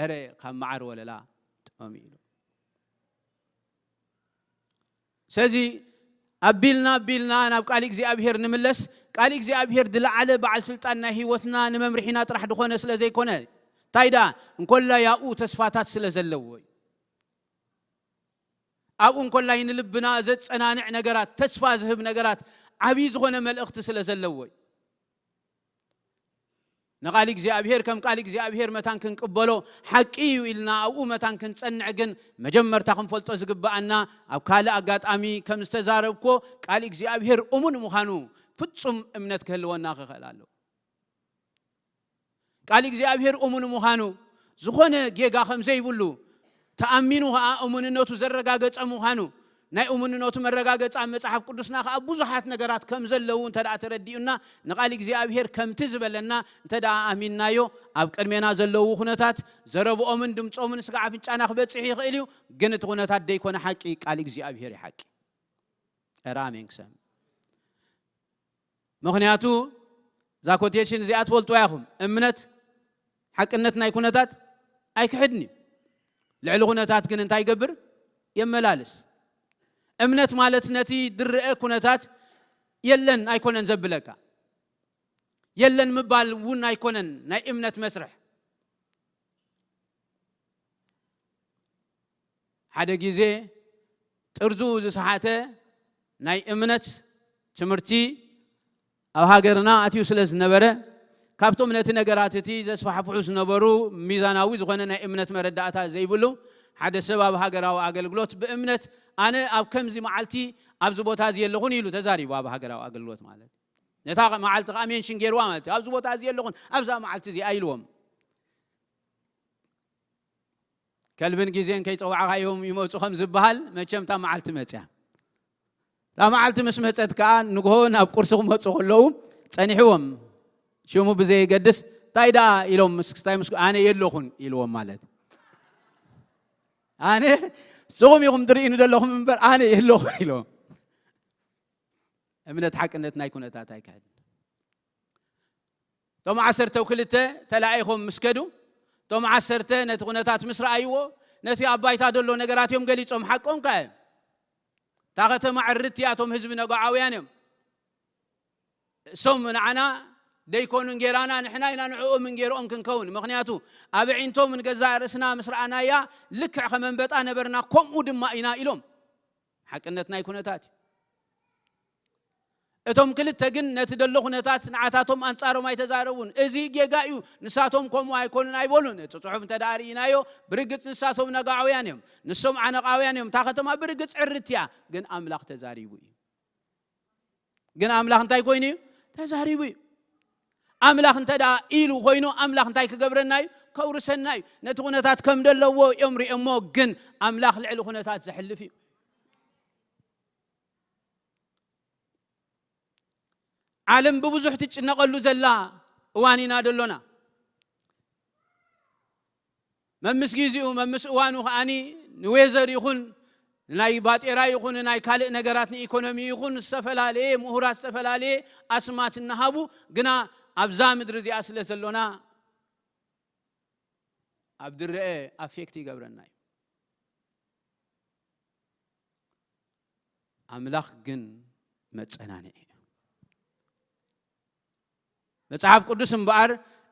እረ ካብ መዓር ወለላ ጥዑም" እዩ ኢሉ። ስለዚ ኣቢልና ኣቢልና ናብ ቃል እግዚኣብሔር ንምለስ። ቃል እግዚኣብሔር ዝለዓለ በዓል ስልጣን ናይ ህይወትና ንመምርሒና ጥራሕ ዝኾነ ስለ ዘይኮነ፣ እንታይ ደኣ እንኮላይ ኣብኡ ተስፋታት ስለ ዘለዎ እዩ። ኣብኡ እንኮላይ ንልብና ዘጸናንዕ ነገራት፣ ተስፋ ዝህብ ነገራት፣ ዓብዪ ዝኾነ መልእኽቲ ስለ ዘለዎ እዩ። ንቃል እግዚኣብሔር ከም ቃል እግዚኣብሔር መታን ክንቅበሎ፣ ሓቂ እዩ ኢልና ኣብኡ መታን ክንጸንዕ ግን መጀመርታ ክንፈልጦ ዝግብኣና፣ ኣብ ካልእ ኣጋጣሚ ከም ዝተዛረብክዎ፣ ቃል እግዚኣብሔር እሙን ምዃኑ ፍጹም እምነት ክህልወና ክኽእል ኣለዎ። ቃል እግዚኣብሔር እሙን ምዃኑ፣ ዝኾነ ጌጋ ከም ዘይብሉ፣ ተኣሚኑ ኸኣ እሙንነቱ ዘረጋገጸ ምዃኑ፣ ናይ እሙንነቱ መረጋገጺ ኣብ መጽሓፍ ቅዱስና ኸኣ ብዙሓት ነገራት ከም ዘለዉ እንተ ደኣ ተረዲኡና፣ ንቃል እግዚኣብሔር ከምቲ ዝበለና እንተ ደኣ ኣሚንናዮ፣ ኣብ ቅድሜና ዘለዉ ኩነታት፣ ዘረብኦምን ድምጾምን ስጋዕ ኣፍንጫና ክበጽሕ ይኽእል እዩ፣ ግን እቲ ኩነታት ደይኮነ ሓቂ፣ ቃል እግዚኣብሔር እዩ ሓቂ። እረ ኣሜን ክሰም። ምኽንያቱ እዛ ኮቴሽን እዚኣ ትፈልጥዋ ኢኹም። እምነት ሓቅነት ናይ ኩነታት ኣይክሕድን እዩ። ልዕሊ ኩነታት ግን እንታይ ይገብር? የመላልስ። እምነት ማለት ነቲ ዝረኣ ኩነታት የለን ኣይኮነን ዘብለካ። የለን ምባል እውን ኣይኮነን ናይ እምነት መስርሕ። ሓደ ግዜ ጥርዙ ዝሰሓተ ናይ እምነት ትምህርቲ ኣብ ሃገርና ኣትዩ ስለ ዝነበረ፣ ካብቶም ነቲ ነገራት እቲ ዘስፋሕፍሑ ዝነበሩ ሚዛናዊ ዝኾነ ናይ እምነት መረዳእታ ዘይብሉ ሓደ ሰብ ኣብ ሃገራዊ ኣገልግሎት ብእምነት ኣነ ኣብ ከምዚ መዓልቲ ኣብዚ ቦታ እዚ የለኹን ኢሉ ተዛሪቡ። ኣብ ሃገራዊ ኣገልግሎት ማለት ነታ መዓልቲ ከዓ ሜንሽን ገይርዋ ማለት እዩ። ኣብዚ ቦታ እዚ የለኹን ኣብዛ መዓልቲ እዚኣ ኢልዎም። ከልብን ግዜን ከይጸዋዕኻዮም ይመጹ ከም ዝበሃል፣ መቸም እታ መዓልቲ መጽያ። እታ መዓልቲ ምስ መጸት ከኣ ንግሆ ናብ ቁርሲ ክመጹ ከለዉ ጸኒሕዎም። ሽሙ ብዘየገድስ፣ "እንታይ ደኣ?" ኢሎም ምስ ክስታይ ምስ ኣነ የለኹን ኢልዎም ማለት። ኣነ ንስኹም ኢኹም ትርእዩኒ ዘለኹም እምበር ኣነ የለኹን ኢልዎም። እምነት ሓቅነት ናይ ኩነታት ኣይካየድን። እቶም ዓሰርተ ክልተ ተላኢኾም ምስ ከዱ፣ እቶም ዓሰርተ ነቲ ኩነታት ምስ ረኣይዎ፣ ነቲ ኣብ ባይታ ዘሎ ነገራት እዮም ገሊጾም። ሓቆም ከኣ እዮም። እታ ከተማ ዕርት እያ፣ እቶም ህዝቢ ነጋዓውያን እዮም። እሶም ንዓና ደይኮኑን ጌራና፣ ንሕና ኢና ንዕኦም እንጌርኦም ክንከውን። ምኽንያቱ ኣብ ኣዒንቶም ንገዛእ ርእስና ምስ ረኣናያ፣ ልክዕ ከም ኣንበጣ ነበርና፣ ከምኡ ድማ ኢና ኢሎም። ሓቅነት ናይ ኩነታት እዩ። እቶም ክልተ ግን ነቲ ደሎ ኩነታት ንዓታቶም ኣንጻሮም ኣይተዛረቡን። "እዚ ጌጋ እዩ፣ ንሳቶም ከምኡ ኣይኮኑን" ኣይበሉን። እቲ ጽሑፍ እንተ ደኣ ርኢናዮ፣ ብርግጽ ንሳቶም ነጋዓውያን እዮም፣ ንሶም ዓነቓውያን እዮም። እታ ከተማ ብርግጽ ዕርት እያ፣ ግን ኣምላኽ ተዛሪቡ እዩ። ግን ኣምላኽ እንታይ ኮይኑ እዩ? ተዛሪቡ እዩ። ኣምላኽ እንተ ደኣ ኢሉ ኮይኑ፣ ኣምላኽ እንታይ ክገብረና እዩ? ከውርሰና እዩ። ነቲ ኩነታት ከም ደለዎ እዮም ሪኦሞ፣ ግን ኣምላኽ ልዕሊ ኩነታት ዘሕልፍ እዩ። ዓለም ብብዙሕ ትጭነቐሉ ዘላ እዋን ኢና ደሎና። መምስ ጊዜኡ፣ መምስ እዋኑ ከኣኒ ንዌዘር ይኹን፣ ናይ ባጤራ ይኹን፣ ናይ ካልእ ነገራት፣ ንኢኮኖሚ ይኹን፣ ዝተፈላለየ ምሁራት፣ ዝተፈላለየ ኣስማት እናሃቡ፣ ግና ኣብዛ ምድሪ እዚኣ ስለ ዘሎና ኣብ ድረአ ኣፌክት ይገብረና እዩ። ኣምላኽ ግን መጸናንዒ እዩ። መጽሓፍ ቅዱስ እምበኣር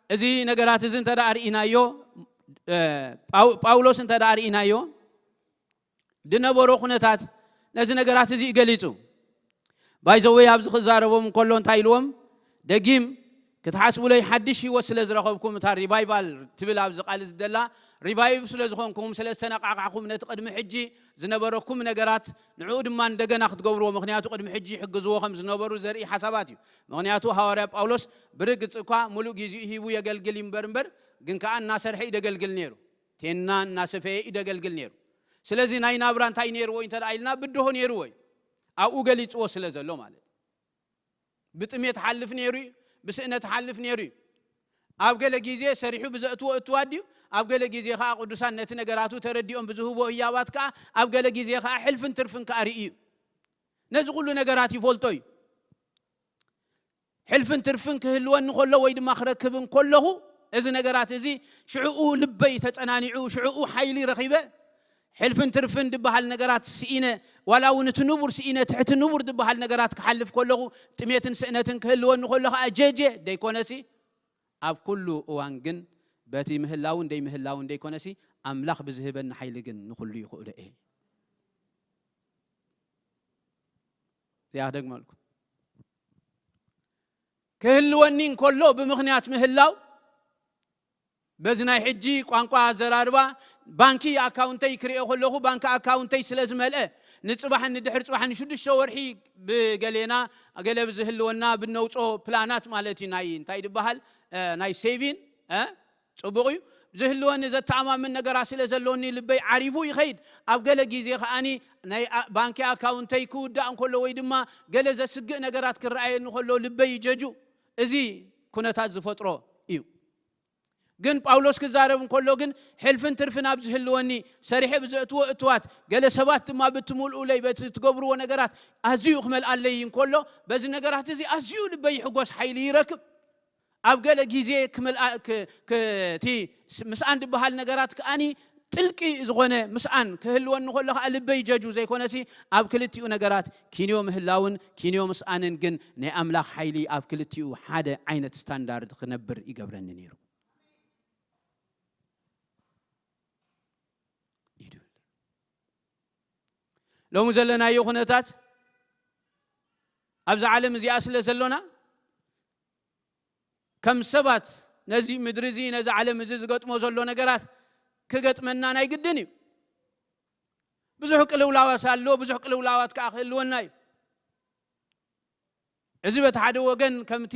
እዚ ነገራት እዚ እንተ ደኣ ርኢናዮ፣ እ፣ ጳው-፣ ጳውሎስ እንተ ደኣ ርኢናዮ፣ ዝነበሮ ኩነታት ነዚ ነገራት እዚ እዩ ገሊጹ። ባይዘወይ ኣብዚ ክዛረቦም እንከሎ እንታይ ኢልዎም? ደጊም ክትሓስቡለይ ሓድሽ ህይወት ስለ ዝረኸብኩም፣ እታ ሪቫይቫል ትብል ኣብዚ ቃል እዚ ዘላ፣ ሪቫይቭ ስለ ዝኾንኩም፣ ስለ ዝተነቃቃዕኩም፣ ነቲ ቅድሚ ሕጂ ዝነበረኩም ነገራት ንዕኡ ድማ እንደገና ክትገብርዎ፣ ምኽንያቱ ቅድሚ ሕጂ ይሕግዝዎ ከም ዝነበሩ ዘርኢ ሓሳባት እዩ። ምኽንያቱ ሃዋርያ ጳውሎስ ብርግጽ እኳ ሙሉእ ግዜኡ ሂቡ የገልግል ይንበር እምበር፣ ግን ከኣ እናሰርሐ እዩ ደገልግል ነይሩ። ቴና እናሰፈየ እዩ ደገልግል ነይሩ። ስለዚ ናይ ናብራ እንታይ ነይርዎ እንተ ደኣ ኢልና፣ ብድሆ ነይርዎ እዩ። ኣብኡ ገሊጽዎ ስለ ዘሎ ማለት እዩ። ብጥሜት ሓልፍ ነይሩ እዩ፣ ብስእነት ሓልፍ ነይሩ እዩ። ኣብ ገለ ግዜ ሰሪሑ ብዘእትዎ እትዋት ድዩ? ኣብ ገለ ግዜ ከኣ ቅዱሳን ነቲ ነገራቱ ተረዲኦም ብዝህብዎ ህያባት ከኣ፣ ኣብ ገለ ግዜ ከኣ ሕልፍን ትርፍን ከኣ ርእዩ እዩ። ነዚ ኩሉ ነገራት ይፈልጦ እዩ። ሕልፍን ትርፍን ክህልወኒ ከሎ ወይ ድማ ክረክብ እንከለኹ፣ እዚ ነገራት እዚ ሽዕኡ ልበይ ተጸናኒዑ፣ ሽዕኡ ሓይሊ ረኺበ፣ ሕልፍን ትርፍን ዝበሃል ነገራት ስኢነ፣ ዋላ እውን እቲ ንቡር ስኢነ፣ ትሕቲ ንቡር ዝበሃል ነገራት ክሓልፍ ከለኹ፣ ጥሜትን ስእነትን ክህልወኒ ከሎ ኸኣ ጀጀ ደይኮነሲ፣ ኣብ ኩሉ እዋን ግን በቲ ምህላውን ደይምህላውን ደይኮነሲ፣ ኣምላኽ ብዝህበኒ ሓይሊ ግን ንኹሉ ይኽእሎ እየ። እዚኣ ክደግመልኩም። ክህልወኒ እንከሎ ብምኽንያት ምህላው፣ በዚ ናይ ሕጂ ቋንቋ ኣዘራርባ፣ ባንኪ ኣካውንተይ ክሪኦ ከለኹ፣ ባንኪ ኣካውንተይ ስለ ዝመልአ፣ ንጽባሕን ንድሕሪ ጽባሕን ንሽዱሽተ ወርሒ ብገሌና፣ ገለ ብዝህልወና ብነውጾ ፕላናት ማለት እዩ። ናይ እንታይ ድበሃል? እ፣ ናይ ሴቪን፣ እ፣ ጽቡቕ እዩ። ዝህልወኒ ዘተኣማምን ነገራት ስለ ዘሎኒ ልበይ ዓሪፉ ይኸይድ። ኣብ ገለ ግዜ ከኣኒ ናይ ኣ-፣ ባንኪ ኣካውንተይ ክውዳእ እንከሎ ወይ ድማ ገለ ዘስግእ ነገራት ክረኣየኒ ከሎ ልበይ ይጀጁ። እዚ ኩነታት ዝፈጥሮ እዩ። ግን ጳውሎስ ክዛረብ እንከሎ ግን፣ ሕልፍን ትርፍን ኣብ ዝህልወኒ፣ ሰሪሐ ብዘእትዎ እትዋት፣ ገለ ሰባት ድማ ብትምልኡለይ በቲ ትገብርዎ ነገራት ኣዝዩ ክመልኣለይ እንከሎ፣ በዚ ነገራት እዚ ኣዝዩ ልበይ ይሕጎስ፣ ሓይሊ ይረክብ። ኣብ ገለ ግዜ ክመልኣ-፣ ክ-፣ ክ-፣ እቲ ስ-፣ ምስኣን ዝበሃል ነገራት ከኣኒ ጥልቂ ዝኾነ ምስኣን ክህልወኒ ከሎ ከኣ ልበይ ጀጁ ዘይኮነሲ፣ ኣብ ክልቲኡ ነገራት ኪንዮ ምህላውን ኪንዮ ምስኣንን ግን ናይ ኣምላኽ ሓይሊ ኣብ ክልቲኡ ሓደ ዓይነት ስታንዳርድ ክነብር ይገብረኒ ነይሩ። ኢዱ። ሎሚ ዘለናዮ ኩነታት ኣብዛ ዓለም እዚኣ ስለ ዘሎና፣ ከም ሰባት ነዚ ምድሪ እዚ፣ ነዚ ዓለም እዚ ዝገጥሞ ዘሎ ነገራት ክገጥመና ናይ ግድን እዩ። ብዙሕ ቅልውላዋት ኣሎ፣ ብዙሕ ቅልውላዋት ከኣ ክህልወና እዩ። እዚ በቲ ሓደ ወገን ከምቲ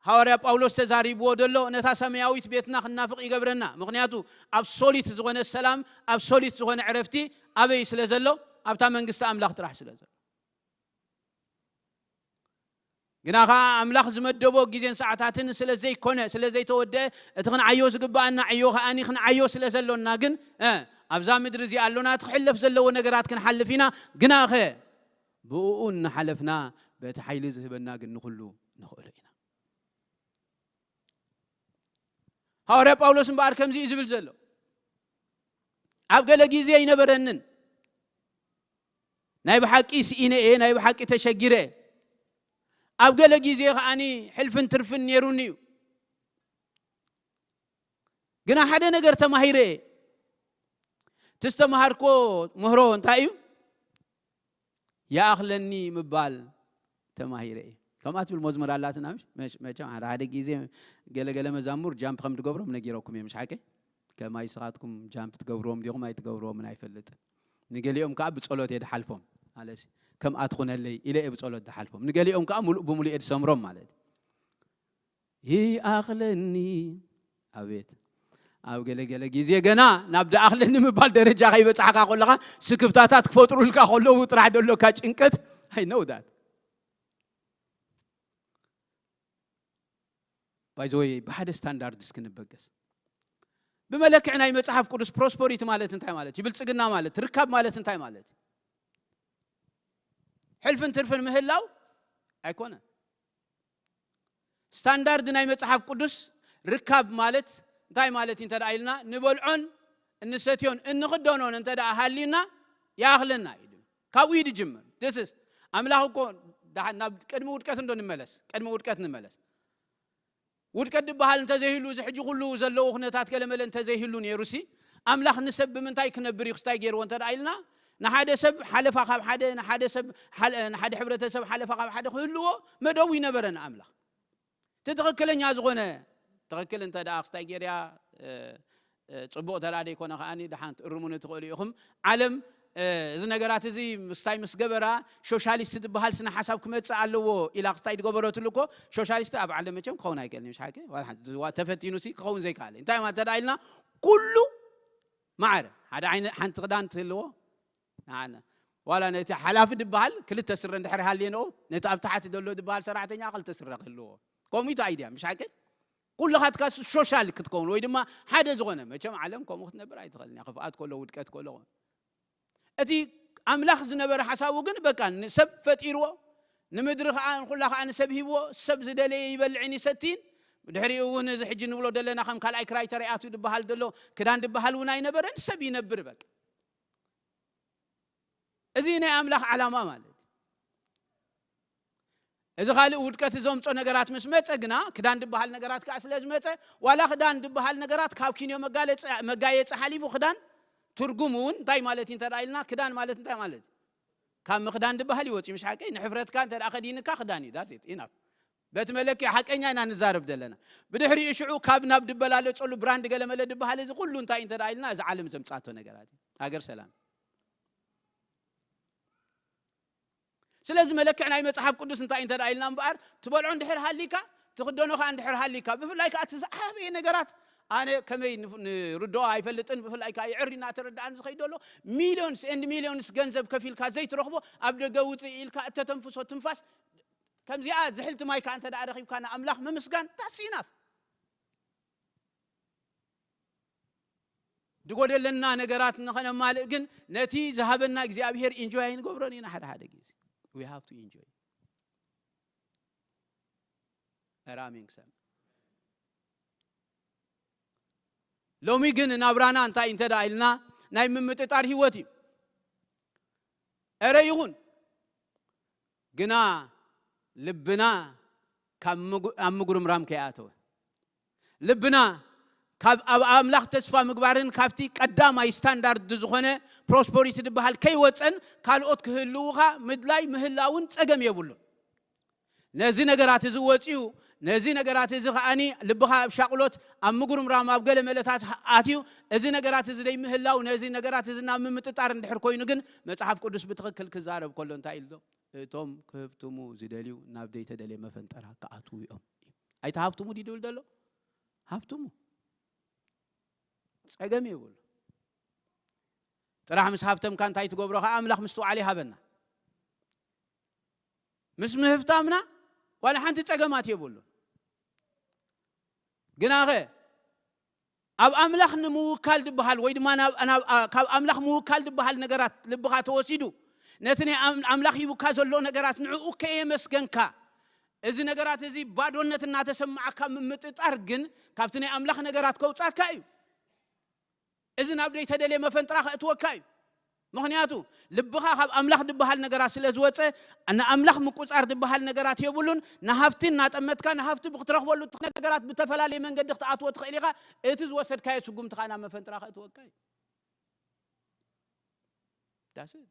ሃዋርያ ጳውሎስ ተዛሪብዎ ዘሎ ነታ ሰማያዊት ቤትና ክንናፍቕ ይገብረና። ምኽንያቱ ኣብ ሶሊት ዝኾነ ሰላም፣ ኣብ ሶሊት ዝኾነ ዕረፍቲ ኣበይ ስለ ዘሎ? ኣብታ መንግስቲ ኣምላኽ ጥራሕ ስለ ዘሎ። ግና ኸዓ ኣምላኽ ዝመደቦ ግዜን ሰዓታትን ስለ ዘይኮነ፣ ስለ ዘይተወደአ፣ እቲ ክንዓዮ ዝግብኣና ዕዮ ኸኣኒ ክንዓዮ ስለ ዘሎና ግን፣ እ፣ ኣብዛ ምድሪ እዚኣ ኣሎና፣ እቲ ክሕለፍ ዘለዎ ነገራት ክንሓልፍ ኢና። ግናኸ ብእኡ እናሓለፍና በቲ ሓይሊ ዝህበና ግን ንኹሉ ንኽእሎ ኢና። ሃዋርያ ጳውሎስ እምበኣር ከምዚ እዩ ዝብል ዘሎ፣ ኣብ ገለ ግዜ ኣይነበረንን፣ ናይ ብሓቂ ስኢነ እየ፣ ናይ ብሓቂ ተሸጊረ እየ። ኣብ ገለ ግዜ ከኣኒ ሕልፍን ትርፍን ነይሩኒ እዩ። ግና ሓደ ነገር ተማሂረ እየ። እቲ ዝተምሃርኮ ምህሮ እንታይ እዩ? ይኣኽለኒ ምባል ተማሂረ እየ። ከምኣ ትብል መዝሙር ኣላትና፣ ምሽ? መሽ-፣ መቸም ሓደ ሓደ ግዜ ገለገለ መዛሙር ጃምፕ ከም ትገብሮም ነጊረኩም እየ፣ ምሽ ሓቀይ? ከማይ ስኻትኩም ጃምፕ ትገብርዎም ዲኹም ኣይትገብርዎምን ኣይፈልጥን። ንገሊኦም ከኣ ብጸሎት እየ ድሓልፎም። ኣለሲ፣ ከምኣ ትኹነለይ ኢለ እየ ብጸሎት ድሓልፎም። ንገሊኦም ከኣ ሙሉእ ብሙሉእ እየ ድሰምሮም ማለት እዩ። ይኣኽለኒ። ኣቤት። ኣብ ገለ ገለ ግዜ ገና ናብ ደኣኽለኒ ምባል ደረጃ ከይበጻሕካ ከለኻ፣ ስክፍታታት ክፈጥሩልካ ከለዉ ጥራሕ ደሎካ ጭንቀት፣ I know that። By the way፣ ብሓደ ስታንዳርድ እስኪ ንበገስ። ብመለክዒ ናይ መጽሓፍ ቅዱስ ፕሮስፐሪቲ ማለት እንታይ ማለት እዩ? ብልጽግና ማለት፣ ርካብ ማለት እንታይ ማለት እዩ? ሕልፍን ትርፍን ምህላው ኣይኮነን። ስታንዳርድ ናይ መጽሓፍ ቅዱስ ርካብ ማለት እንታይ ማለት እዩ እንተ ደኣ ኢልና፣ ንበልዖን እንሰትዮን እንኽደኖን እንተ ደኣ ሃልዩና ይኣኽለና እዩ። ካብኡ እዩ ዝጅምር። This is ኣምላኽ እኮ ደሓን ናብ ቅድሚ ውድቀት እንዶ ንመለስ፣ ቅድሚ ውድቀት ንመለስ። ውድቀት ዝበሃል እንተዘይህሉ፣ እዚ ሕጂ ኩሉ ዘለዎ ኩነታት ገለመለ እንተዘይህሉ ነይሩሲ፣ ኣምላኽ ንሰብ ብምንታይ ክነብር እዩ ክስታይ ገይርዎ እንተ ደኣ ኢልና፣ ንሓደ ሰብ ሓለፋ ካብ ሓደ፣ ንሓደ ሰብ ሓለ-፣ ንሓደ ሕብረተሰብ ሓለፋ ካብ ሓደ ክህልዎ መደቡ ይነበረ ንኣምላኽ። እቲ ትኽክለኛ ዝኾነ፣ ትኽክል እንተ ደኣ ክስታይ ገይርያ፣ እ፣ እ፣ ጽቡቕ ተራ ደይኮነ ከኣኒ ደሓን ትእርሙኒ ትኽእሉ ኢኹም። ዓለም፣ እ፣ እዚ ነገራት እዚ ምስታይ ምስ ገበራ፣ ሶሻሊስት ዝበሃል ስነ ሓሳብ ክመጽእ ኣለዎ ኢላ ክስታይ ዝገበረትሉ እኮ፣ ሶሻሊስት ኣብ ዓለም መቸም ክኸውን ኣይክእልን እዩ፣ ምሽ ሓቂ? ዋላ ሓንቲ፣ ዋ-፣ ተፈቲኑ ሲ ክኸውን ዘይከኣለ። እንታይ ማለት እንተ ደኣ ኢልና፣ ኩሉ ማዕረ ሓደ ዓይነ-፣ ሓንቲ ክዳን ትህልዎ፣ ንዓና። ዋላ ነቲ ሓላፊ ዝበሃል ክልተ ስረ እንድሕር ሃልየንኦ፣ ነቲ ኣብ ታሕቲ ዘሎ ዝበሃል ሰራሕተኛ ክልተ ስረ ክህልዎ። ከምኡ እዩ እቲ ኣይድያ፣ ምሽ ሓቂ? ኩልኻትካ ሶሻል ክትከውን ወይ ድማ ሓደ ዝኾነ፣ መቸም ዓለም ከምኡ ክትነብር ኣይትኽእልን እያ። ክፍኣት ከሎ፣ ውድቀት ከሎ። እቲ ኣምላኽ ዝነበረ ሓሳቡ ግን በቃ ንሰብ ፈጢርዎ፣ ንምድሪ ኸዓ ንኹላ ኸዓ ንሰብ ሂብዎ፣ ሰብ ዝደለየ ይበልዕን ይሰትይን። ብድሕሪኡ እውን እዚ ሕጂ ንብሎ ዘለና ከም ካልኣይ ክራይተርያ ኣትዩ ዝበሃል ዘሎ ክዳን ዝበሃል እውን ኣይነበረን፣ ሰብ ይነብር በቃ። እዚ ናይ ኣምላኽ ዓላማ ማለት እዩ። እዚ ካልእ ውድቀት ዘምጾ ነገራት ምስ መጸ ግና፣ ክዳን ዝበሃል ነገራት ከኣ ስለ ዝመጸ፣ ዋላ ክዳን ዝበሃል ነገራት ካብ ኪንዮ መጋለጺ-፣ መጋየጺ ሓሊፉ ክዳን ትርጉም እውን እንታይ ማለት እዩ እንተ ደኣ ኢልና፣ ክዳን ማለት እንታይ ማለት እዩ? ካብ ምኽዳን ዝበሃል እዩ ወጺኡ፣ ምሽ ሓቀይ? ንሕፍረትካ እንተ ደኣ ከዲንካ ክዳን እዩ፣ that's it፣ ኢናፍ። በቲ መለክዒ ሓቀኛ ኢና ንዛረብ ዘለና። ብድሕሪኡ ሽዑ ካብ ናብ ድበላለጸሉ ብራንድ ገለመለ ዝበሃል እዚ ኩሉ እንታይ እንተ ደኣ ኢልና፣ እዚ ዓለም ዘምጻቶ ነገራት እዩ። ሃገር ሰላም። ስለዚ መለክዕ ናይ መጽሓፍ ቅዱስ እንታይ እንተ ደኣ ኢልና እምበኣር፣ ትበልዖ እንድሕር ሃሊካ፣ ትኽደኖ ከኣ እንድሕር ሃሊካ፣ ብፍላይ ከኣ እቲ ዝዓበየ ነገራት፣ ኣነ ከመይ ንፍ-፣ ንርድኦ ኣይፈልጥን፣ ብፍላይ ከኣ የዕሪ እናተረድኣኒ ዝኸይድ ዘሎ፣ ሚልዮንስ ኤንድ ሚልዮንስ ገንዘብ ከፊልካ ዘይትረኽቦ፣ ኣብ ደገ ውጽእ ኢልካ እተተንፍሶ ትንፋስ፣ ከምዚኣ ዝሕልቲ ማይ ከኣ እንተ ደኣ ረኺብካ ንኣምላኽ ምምስጋን፣ that's enough። ዝጎደለና ነገራት ንኸነማልእ ግን ነቲ ዝሃበና እግዚኣብሔር ኢንጆይ ኣይንገብሮን ኢና። ሓደ ሓደ ግዜ we have to enjoy። ኧረ ኣሜን ክሰምዕ። ሎሚ ግን ናብራና እንታይ እንተ ደኣ ኢልና ናይ ምምጥጣር ህይወት እዩ። ኧረ ይኹን ግና ልብና ካብ ምጉ-፣ ኣብ ምጉርምራም ከይኣተወ፣ ልብና ካብ ኣብ ኣምላኽ ተስፋ ምግባርን ካብቲ ቀዳማይ ስታንዳርድ ዝኾነ ፕሮስፐሪቲ ዝበሃል ከይወጸን ካልኦት ክህልዉኻ ምድላይ ምህላውን ጸገም የብሉን። ነዚ ነገራት እዚ ወጺኡ፣ ነዚ ነገራት እዚ ከኣኒ ልብኻ ኣብ ሻቕሎት፣ ኣብ ምጉርምራም፣ ኣብ ገለ መለታት ኣትዩ፣ እዚ ነገራት እዚ ዘይምህላው፣ ነዚ ነገራት እዚ ናብ ምምጥጣር እንድሕር ኮይኑ ግን መጽሓፍ ቅዱስ ብትኽክል ክዛረብ ከሎ እንታይ ኢሉ? እቶም ክህብትሙ ዝደልዩ ናብ ዘይተደልየ መፈንጠራ ክኣትዉ እዮም። ኣይትሃብትሙ ድዩ ዝብል ዘሎ? ሃብትሙ። ጸገም የብሉ። ጥራሕ ምስ ሃብተምካ እንታይ ትገብሮ ከኣ ኣምላኽ ምስትውዓል ይሃበና። ምስ ምህብታምና ዋላ ሓንቲ ጸገማት የብሉን። ግናኸ ኣብ ኣምላኽ ንምውካል ዝበሃል ወይ ድማ ናብ፣ ናብ፣ ኣ-፣ ካብ ኣምላኽ ምውካል ዝበሃል ነገራት ልብኻ ተወሲዱ፣ ነቲ ናይ ኣም-፣ ኣምላኽ ሂቡካ ዘሎ ነገራት ንዕኡ ከየመስገንካ፣ እዚ ነገራት እዚ ባዶነት እናተሰማዓካ ምምጥጣር ግን ካብቲ ናይ ኣምላኽ ነገራት ከውጻካ እዩ። እዚ ናብ ዘይተደልየ መፈንጥራ ከእትወካ እዩ። ምኽንያቱ ልብኻ ካብ ኣምላኽ ዝበሃል ነገራት ስለ ዝወጸ፣ ንኣምላኽ ምቁጻር ዝበሃል ነገራት የብሉን። ንሃብቲ እናጠመትካ፣ ንሃብቲ ብክትረኽበሉ እትኽእል ነገራት ብተፈላለየ መንገዲ ክትኣትዎ ትኽእል ኢኻ። እቲ ዝወሰድካዮ ስጉምቲ ኸኣ ናብ መፈንጥራ ከእትወካ እዩ። That's it።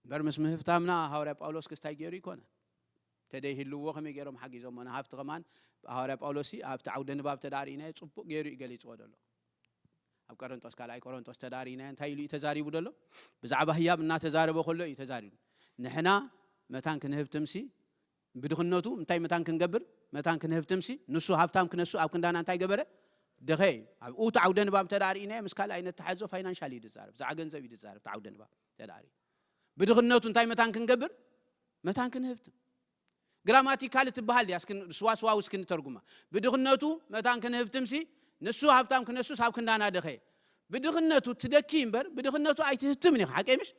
እምበር ምስ ምህብታምና ሃዋርያ ጳውሎስ ክስታይ ገይሩ ይኮነ። ተደይህልዎ ከመይ ገይሮም ሓጊዞሞ? ንሃብቲ ከማን ሃዋርያ ጳውሎስ ኣብቲ ዓውደ ንባብ ተዳሪእናዮ ጽቡቕ ገይሩ እዩ ገሊጽዎ ዘሎ። ኣብ ቆሮንጦስ፣ ካልኣይ ቆሮንጦስ ተዳሪእናዮ እንታይ ኢሉ እዩ ተዛሪቡ ዘሎ? ብዛዕባ ህያብ እናተዛረበ ከሎ እዩ ተዛሪቡ። ንሕና መታን ክንህብትምሲ፣ ብድኽነቱ እንታይ መታን ክንገብር? መታን ክንህብትምሲ፣ ንሱ ሃብታም ክነሱ ኣብ ክንዳና እንታይ ገበረ? ደኸየ እዩ። ኣብኡ እቲ ዓውደ ንባብ ተዳሪእናዮ ምስ ካልኣይ ነተሓዞ ፋይናንሻል እዩ ዝዛረብ፣ ብዛዕባ ገንዘብ እዩ ዝዛረብ እቲ ዓውደ ንባብ ተዳሪ። ብድኽነቱ እንታይ መታን ክንገብር? መታን ክንህብትም። ግራማቲካል ትበሃል ድያ? እስኪ ስዋስዋው እስኪ ንተርጉማ። ብድኽነቱ መታን ክንህብትምሲ፣ ንሱ ሃብታም ክነሱስ ኣብ ክንዳና ደኸየ። ብድኽነቱ ትደኪ እምበር፣ ብድኽነቱ ኣይትህብትምን ኢኻ። ሓቀይ ምሽ?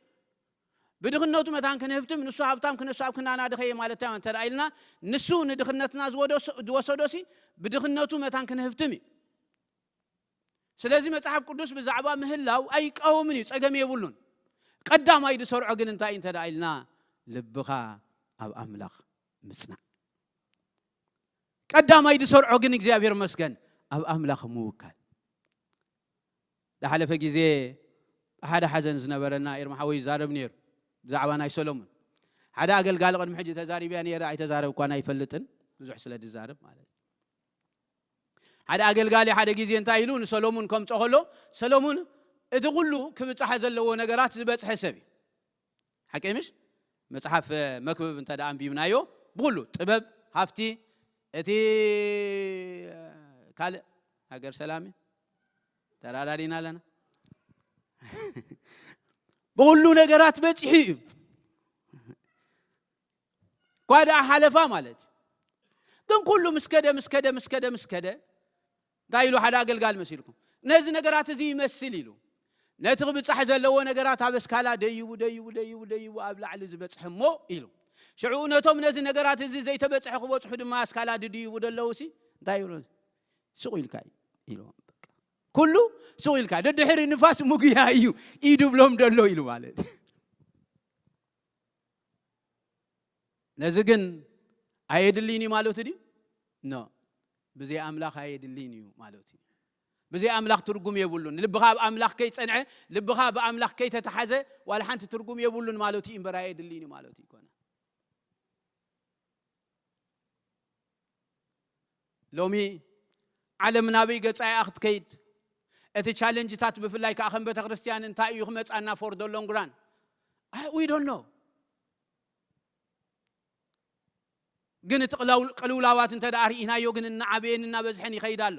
ብድኽነቱ መታን ክንህብትም፣ ንሱ ሃብታም ክነሱ ኣብ ክናና ድኸየ ማለት እንታይ እንተ ደኣ ኢልና፣ ንሱ ንድኽነትና ዝወደሶ-፣ ዝወሰዶሲ ብድኽነቱ መታን ክንህብትም እዩ። ስለዚ መጽሓፍ ቅዱስ ብዛዕባ ምህላው ኣይቃወምን እዩ፣ ጸገም የብሉን። ቀዳማይ ዝሰርዖ ግን እንታይ እንተ ደኣ ኢልና፣ ልብኻ ኣብ ኣምላኽ ምጽናዕ። ቀዳማይ ዝሰርዖ ግን እግዚኣብሔር መስገን ኣብ ኣምላኽ ምውካል። ዝሓለፈ ግዜ ሓደ ሓዘን ዝነበረና ኤርማ ሓወይ ይዛረብ ነይሩ ብዛዕባ ናይ ሰሎሙን። ሓደ ኣገልጋሊ ቅድሚ ሕጂ ተዛሪብያ ነይረ ኣይተዛረብኳን ኣይፈልጥን፣ ብዙሕ ስለ ዝዛረብ ማለት እዩ። ሓደ ኣገልጋሊ ሓደ ግዜ እንታይ ኢሉ ንሰሎሙን ከምጾ ከሎ፣ ሰሎሙን እቲ ኩሉ ክብጻሐ ዘለዎ ነገራት ዝበጽሐ ሰብ እዩ። ሓቂ ምሽ? መጽሓፍ መክብብ እንተ ደኣ ኣንቢብናዮ፣ ብኹሉ ጥበብ፣ ሃፍቲ፣ እቲ ካልእ ሃገር ሰላም እዩ። ተራዳዲና ኣለና። ብኹሉ ነገራት በጺሑ እዩ። እኳ ደኣ ሓለፋ ማለት እዩ። ግን ኩሉ ምስ ከደ፣ ምስ ከደ፣ ምስ ከደ፣ ምስ ከደ፣ እንታይ ኢሉ ሓደ ኣገልጋሊ መሲልኩም? ነዚ ነገራት እዚ ይመስል ኢሉ። ነቲ ክብጻሕ ዘለዎ ነገራት ኣብ እስካላ ደይቡ፣ ደይቡ፣ ደይቡ፣ ደይቡ ኣብ ላዕሊ ዝበጽሐ እሞ ኢሉ። ሽዑ ነቶም ነዚ ነገራት እዚ ዘይተበጽሐ ክበጽሑ ድማ እስካላ ድድይቡ ደለዉ ሲ እንታይ ይብሉ? ስቕ ኢልካ እዩ ኢሉ። በቃ። ኩሉ ስቕ ኢልካ። ደድሕሪ ንፋስ ምጉያ እዩ ኢዱ ብሎም ደሎ ኢሉ ማለት። ነዚ ግን ኣየድልይን እዩ ማለቱ ድዩ? ኖ። ብዘይ ኣምላኽ ኣየድልይን እዩ ማለቱ እዩ። ብዘይ ኣምላኽ ትርጉም የብሉን። ልብኻ ኣብ ኣምላኽ ከይጸንዐ፣ ልብኻ ብኣምላኽ ከይተተሓዘ፣ ዋላ ሓንቲ ትርጉም የብሉን ማለቱ እዩ እምበር ኣየድልይን እዩ ማለቱ ይኮነ። ሎሚ ዓለም ናበይ ገጻ እያ ክትከይድ? እቲ ቻለንጅታት ብፍላይ ከኣ ከም ቤተ ክርስቲያን እንታይ እዩ ክመጻና for the long run? I- we don't know። ግን እቲ ቅላው-፣ ቅልውላዋት እንተ ደኣ ርኢናዮ ግን እናዓበየን እናበዝሐን ይኸይድ ኣሎ።